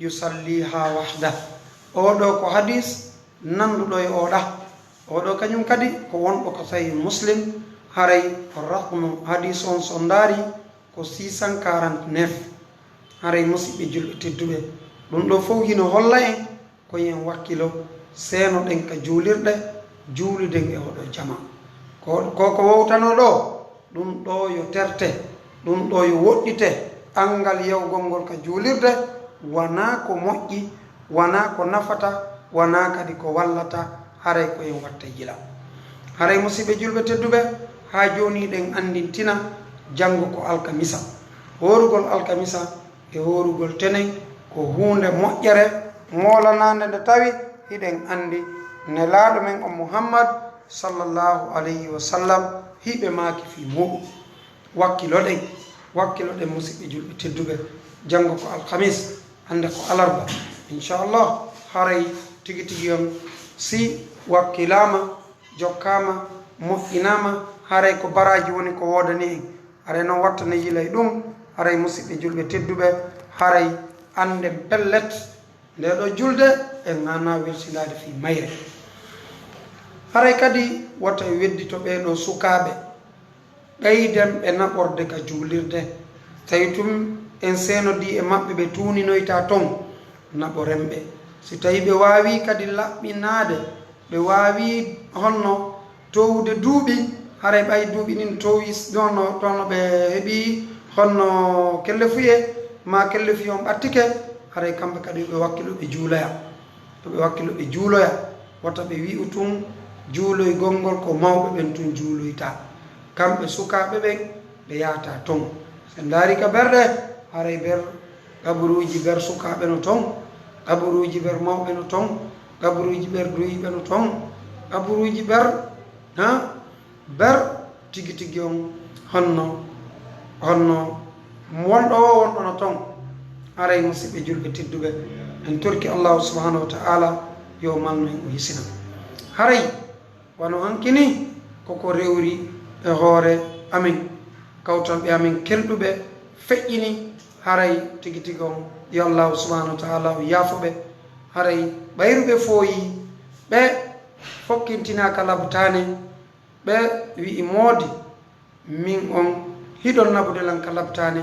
yusalliha wahda." Oo ɗoo ko hadis nanduɗo e oo ɗaa. Oo ɗoo kañum kadi ko wonɗo ko Sahih Muslim, Haray raqmu hadis on so ndaari ko six cent quarante-neuf. Haray musidɓe julɓe tedduɓe, ɗum ɗo fof hino holla en ko yen wakkilo, seenoɗen ka juulirɗe, juuliden e hoɗo jama. Ko, ko, ko wowtanoo ɗo, ɗum ɗo yo terte, ɗum ɗo yo woɗɗite, anngal yawgol ngol ka juulirde, wanaa ko moƴƴi, wanaa ko nafata, wanaa kadi ko wallata, haray ko en watta yila. Haray musidɓe julɓe tedduɓe, haa jooni ɗen anndintina, janngo ko alkamisa. Hoorugol alkamisa e hoorugol tenen ko huunde moƴƴere moolanaande, nde tawi hiɗen anndi Nelaaɗo men on Muhammad sallallahu alayhi wa sallam hiɓe maaki fii muuɗum. Wakkiloɗen, wakkiloɗen musidɓe julɓe tedduɓe, janngo ko alhamis, hannde ko alarba. Inchallah, haray tigi tigi on si wakkilaama, jokkaama, moƴƴinaama, haray ko baraaji woni ko woodani en. Haray noon watta ne yilay ɗum, haray musidɓe julɓe tedduɓe, haray annden pellet, nde ɗo julde en ŋaanaa welsindaade fii mayre. Haray kadi wota en weddito ɓee ɗoo sukaaɓe, ɓeyden ɓe naɓorde ka juulirde. Tawi tun en seenodii e maɓɓe, ɓe tuuninoyta ton, naɓoren ɓe. Si tawii ɓe waawii kadi laɓɓinaade, ɓe waawii honno toowude duuɓi, haray ɓay duuɓi ɗin toowi, honno, honno ɓe heɓii honno kellefuyee, maa kellefuye on ɓattike, haray kamɓe kadi yo ɓe wakkilo ɓe juuloya. Yo ɓe wakkilo ɓe juuloya. Wota ɓe wi'u tun juuloygol ngol ko mawɓe ɓen tun juuloyta. Kamɓe sukaaɓe ɓen, ɓe yahata ton. Si en ndaari ka berɗe, haray ber, qaburuuji ber sukaaɓe no ton, qaburuuji ber mawɓe no ton, qaburuuji ber duhiiɓe no ton, qaburuuji ber, ha, ber tigi tigi on honno, honno wonɗo o wonɗo no ton. Haray musidɓe julɓe tedduɓe, en torki Allahu subhanahu wa ta'ala yo malnu en o hisina. Haray wano hanki ni, koko rewri e hoore amen, kawtalɓe amen kelɗuɓe feƴƴini, haray tigi tigi on, yo Allahu subhanahu wa ta'ala o yaafo ɓe. Haray ɓayru ɓe fooyi, ɓe fokkintinaaka labtaane, ɓe wi'i moodi, min on hiɗon naɓude lan ka labtaane,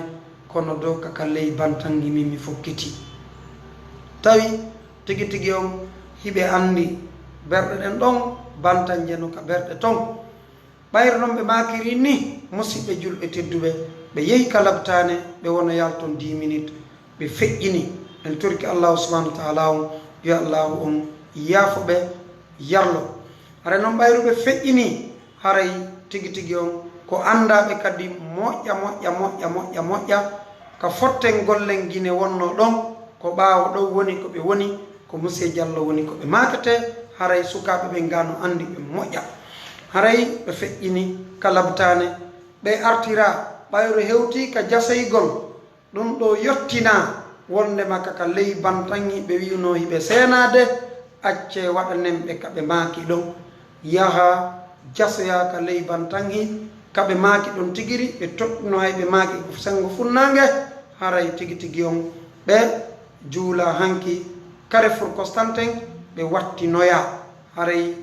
kono dow ka, ka ley bantangi min mi fokkiti. Tawi tigi tigi on hiɓe anndi berɗe ɗen ɗon bantanje no ka berɗe ton. Ɓayru non ɓe maakiri ni, musidɓe julɓe tedduɓe, ɓe yehi ka labtaane, ɓe wona yalton dix minutes, ɓe feƴƴini. En torki Allahu subhanahu wa ta'ala on, yo Allahu on yaafo ɓe, yarlo. Haray non ɓayru ɓe feƴƴini, haray tigi tigi on ko anndaaɓe kadi moƴƴa, moƴƴa, moƴƴa, moƴƴa, moƴƴa, ka fotten gollen Gine wonnoo ɗon, ko ɓaawo ɗon woni ko ɓe woni, ko Monsieur Diallo woni ko ɓe maaketee, haray sukaaɓe ɓen gaa no anndi ɓe moƴƴa. Haray ɓe feƴƴini ka labtaane, ɓe artira, ɓayru hewtii ka jasoygol. Ɗum ɗoo yottinaa wonndema ka, ka ley bantanhi ɓe wi'unoo hiɓe seenaade, accee waɗanen ɓe ka ɓe maaki ɗon. Yaha jasoyaa ka ley bantanhi ka ɓe maaki ɗon tigiri, ɓe toɗɗunoo hay ɓe maaki ko senngo funnaange, haray tigi tigi on ɓe juula hanki Carrefour Constantin, ɓe wattinoyaa. Haray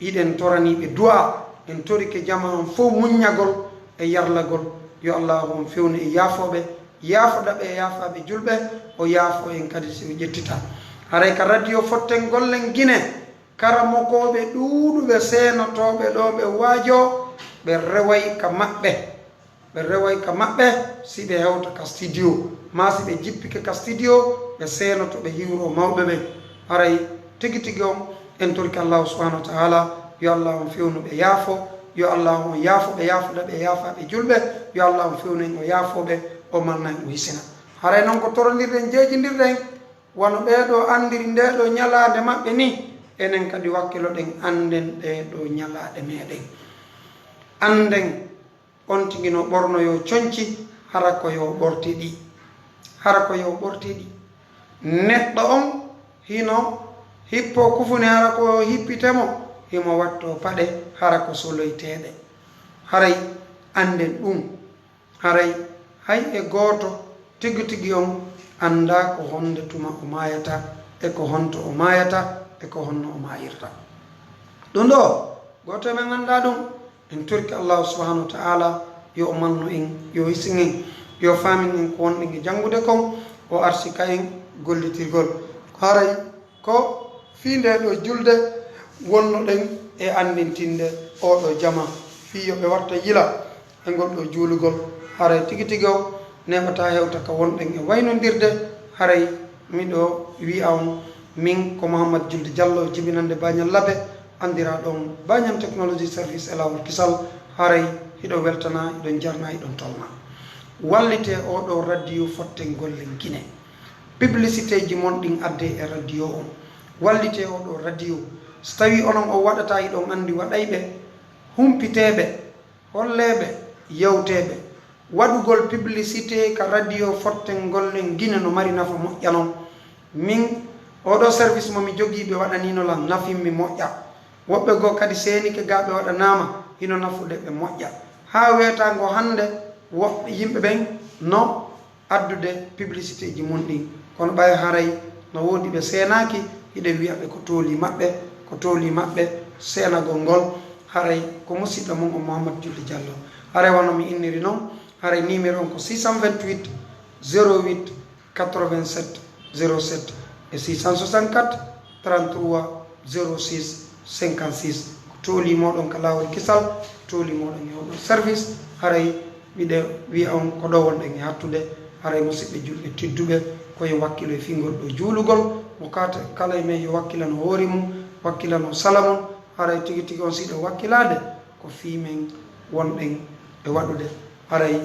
hiɗen toranii ɓe du'aa, en torike jamaa on fow muññagol e yarlagol. Yo Allaahu on fewnu e yaafooɓe, yaafoɗa ɓe e yaafaaɓe julɓe, o yaafoo en kadi si o ƴettita. Haray ka radio fotten gollen Gine, karamokooɓe ɗuuɗuɓe seenotooɓe ɗoo ɓe waajoo, ɓe reway ka maɓɓe. Ɓe reway ka maɓɓe si ɓe hewta ka studio, maa si ɓe jippike ka studio, ɓe seenoto, ɓe hiwroo mawɓe ɓen. Haray tigi tigi on, en torike Allaahu subhanahu wa ta'ala, yo Allaahu on fewnu ɓe yaafo, yo Allaahu on yaafo ɓe, yaafoɗa ɓe e yaafaaɓe julɓe, yo Allaahu on fewnu en o yaafoo ɓe, o malna en o hisina. Haray non ko torondirɗen, jeejindirɗen, wano ɓee ɗoo anndiri ndee ɗoo ñalaande maɓɓe ni, enen kadi wakkiloɗen, annden ɗee ɗoo ñalaaɗe meɗen. Annden on tigi no ɓornoyoo conci, hara ko yo ɓorti ɗi. Hara ko yo ɓorti ɗi. Neɗɗo on hino hippoo kufune, hara ko yo hippite mo, himo wattoo paɗe, hara ko soloyteeɗe. Haray annden ɗum. Haray hay e gooto tigi tigi on anndaa ko honde tuma o maayata, e ko honto o maayata, e ko honno o maayirta. Ɗum ɗoo, gooto e men anndaa ɗum. En torki Allahu subhanahu wa ta'ala yo o malnu en, yo o hisin en, yo o faamin en ko wonɗen e janngude kon, o arsika en gollitirgol. Ko haray ko fii ndee ɗoo julde wonnoɗen e anndintinde oo ɗoo jama, fii yo ɓe warta yila e ngol ɗoo juulugol. Haray tigi tigi o neeɓataa hewta ka wonɗen e waynondirde. Haray miɗo wi'a on, min ko Mouhammad Julde Diallo, jibinannde Bañal Labe, anndiraaɗo on Bañal Technology Service e laawol kisal. Haray hiɗon weltanaa, hiɗon jarnaa, hiɗon tolnaa. Wallitee oo ɗoo radio fotten gollen Gine. Publicité ji mon ɗin addee e radio on. Wallitee oo ɗoo radio. So tawii onon on waɗataa, hiɗon anndi waɗayɓe, humpitee ɓe, hollee ɓe, yewtee ɓe. Waɗugol publicité ka radio fotten gollen Gine no mari nafa moƴƴa non. Min, oo ɗoo service mo mi jogii, ɓe waɗaniino lan, nafimmi moƴƴa. Woɓɓe goo kadi seenike gaa ɓe waɗanaama, hino nafude ɓe moƴƴa. Haa weetaango hannde, woɓɓe yimɓe ɓen no addude publicité ji mun ɗin. Kono ɓay haray no woodi ɓe seenaaki, hiɗen wi'a ɓe ko tooli maɓɓe, ko tooli maɓɓe seenagol ngol. Haray ko musiɗɗo mon on Mouhammad Julde Diallo. Haray wano mi inniri non, haray numéro on ko six cent vingt-huit, zéro huit, quatre-vingt-sept, zéro sept e six cent soixante-quatre, trente-trois, zéro six, cinquante-six. Ko tooli mooɗon ka laawol kisal, tooli mooɗon e oo ɗoo service. Haray miɗo wi'a on ko ɗoo wonɗen e hattude. Haray musiɓɓe julɓe tedduɓe, ko en wakkilo e fii ngol ɗoo juulugol. Mo kaata kala e men yo wakkilano hoore mum, wakkilano sala mum. Haray tigi tigi on si hiɗon wakkilaade, ko fii men wonɗen e waɗude. Haray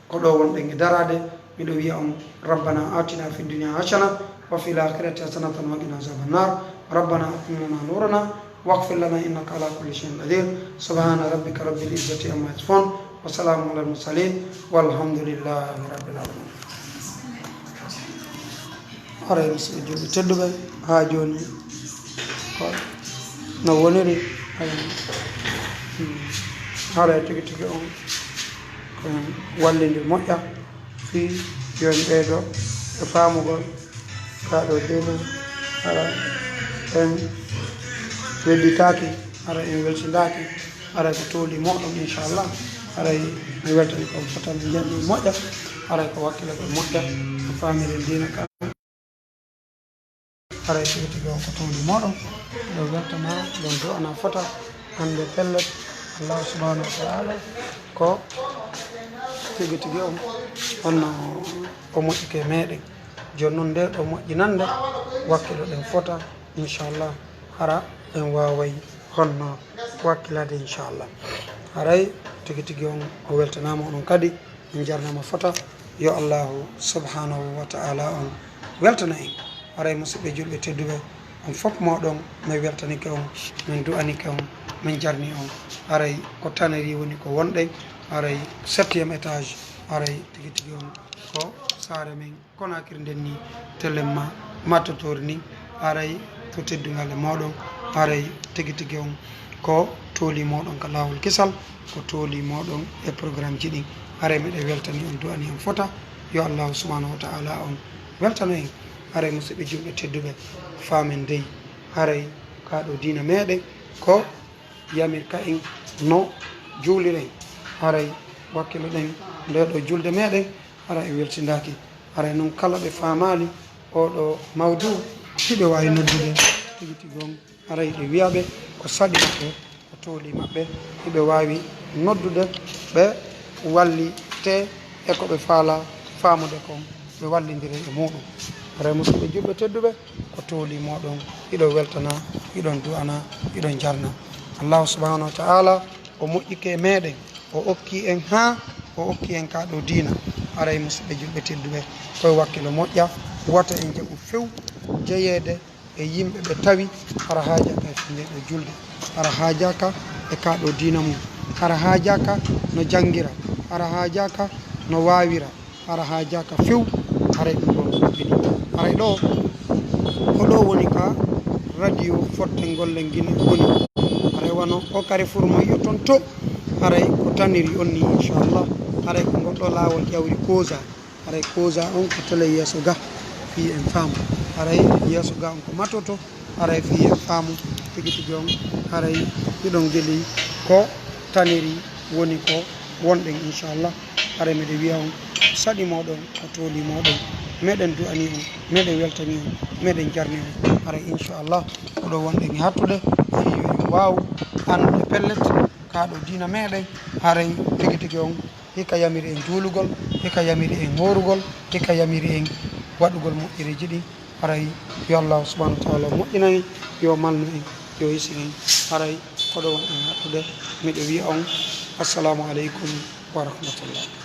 ko ɗoo wonɗen e daraade. Miɗo wi'a on, ربنا آتنا في الدنيا حسنة وفي الآخرة حسنة وقنا عذاب النار. ربنا أتمم لنا نورنا واغفر لنا إنك على كل شيء قدير. سبحان ربك رب العزة عما يصفون وسلام على المرسلين والحمد لله رب العالمين. Haray musiɓɓe julɓe tedduɓe, haa jooni ko no woniri, haray, hmm, haray tigi tigi on ko en wallindir moƴƴa fii yo en ɓeydo e faamugol kaa ɗoo diina. Hara en wedditaaki, hara en welsindaaki, haray ko tooli mooɗon, inchallah. Haray mi weltani ko fota, mi janni moƴƴa, haray ko wakkilagol moƴƴa, ko faamiren diina ka. Haray tigi tigi on ko tooli mooɗon. Ɗo weltana, ɗon du'ana fota. Hannde pellet, Allah subhanahu wa ta'ala ko tigi tigi on, honno o moƴƴike meɗen. Jooni non, nde ɗo moƴƴinande, wakkiloɗen fota, inchallah, hara en waaway honno wakkilaade, inchallah. Haray tigi tigi on o weltanaama onon kadi. En jarnama fota, yo Allahu subhanahu wa ta'ala on weltana en. Haray musiɓɓe julɓe tedduɓe, on fof mooɗon, min weltanike on, min du'anike on, min jarni on. Haray ko tannerie woni ko wonɗen, haray septième étage, haray tigi tigi on ko saare men Konaakiri nden ni, telen ma mattotoori ni, haray ko teddungal e mooɗon, haray tigi tigi on ko tooli mooɗon ka laawol kisal, ko tooli mooɗon e programme ji ɗin. Haray miɗen weltani on, du'ani on fota, yo Allahu subhanahu wa ta'ala on weltano en. Haray musiɓɓe julɓe tedduɓe, faamen dey, haray kaa ɗoo diina meɗen ko yamirka en no juuliren. Haray wakkiloɗen nde ɗoo julde meɗen, haray en welsindaaki. Haray non kala ɓe faamaali oo ɗoo mawdu, hiɓe waawi noddude tigi tigi on. Haray ɓe wi'a ɓe ko saɗi maɓɓe, ko tooli maɓɓe, hiɓe waawi noddude, ɓe wallitee e ko ɓe faalaa faamude kon, ɓe wallindira e muuɗum. Haray musiɓɓe julɓe tedduɓe, ko tooli mooɗon, hiɗon weltana, hiɗon du'ana, hiɗon jarna. Allahu subhanahu wa ta'ala o moƴƴike e meɗen, o okki en haa o okki en kaa ɗoo diina. Haray musiɓɓe julɓe tedduɓe, ko e wakkilo moƴƴa, wota en jaɓu few jeyeede e yimɓe ɓe tawi hara haajaaka e fii ndee ɗoo julde, hara haajaaka e kaa ɗoo diina mum, hara haajaaka no janngira, hara haajaaka no waawira, hara haajaaka few. Haray ɗum ɗoon ɗuɗɗini. Haray ɗoo, ko ɗoo woni ka radio fotten gollen Gine woni. Haray wano o Carrefour mo yi'oton to, haray ko tannerie on ni, inchallah. Haray ko ngol ɗoo laawol ƴawri Koza. Haray Koza on ko tele yeeso ga, fii en faamu. Haray yeeso ga on ko mattoto, haray fii en faamu tigi tigi on. Haray hiɗon geli ko taniri woni ko wonɗen, inchallah. Haray miɗo wiya on, saɗi moɗon, a tooli moɗon, meɗen du'ani on, meɗen weltani on, meɗen jarni on. Haray inchallah, ko ɗo wonɗen e hattude, fii yo en waaw anndude pellet, kaa ɗo diina meɗen, haray tigi tigi on hika yamiri en juulugol, hika yamiri en hoorugol, hika yamiri en waɗugol moƴƴereeji ɗin. Haray yo Allahu subhanahu wa taala moƴƴinan en, yo malnu en, yo hisin en. Haray ko ɗo wonɗen e hattude, miɗo wiya on, assalamu aleykum wa rahmatullah.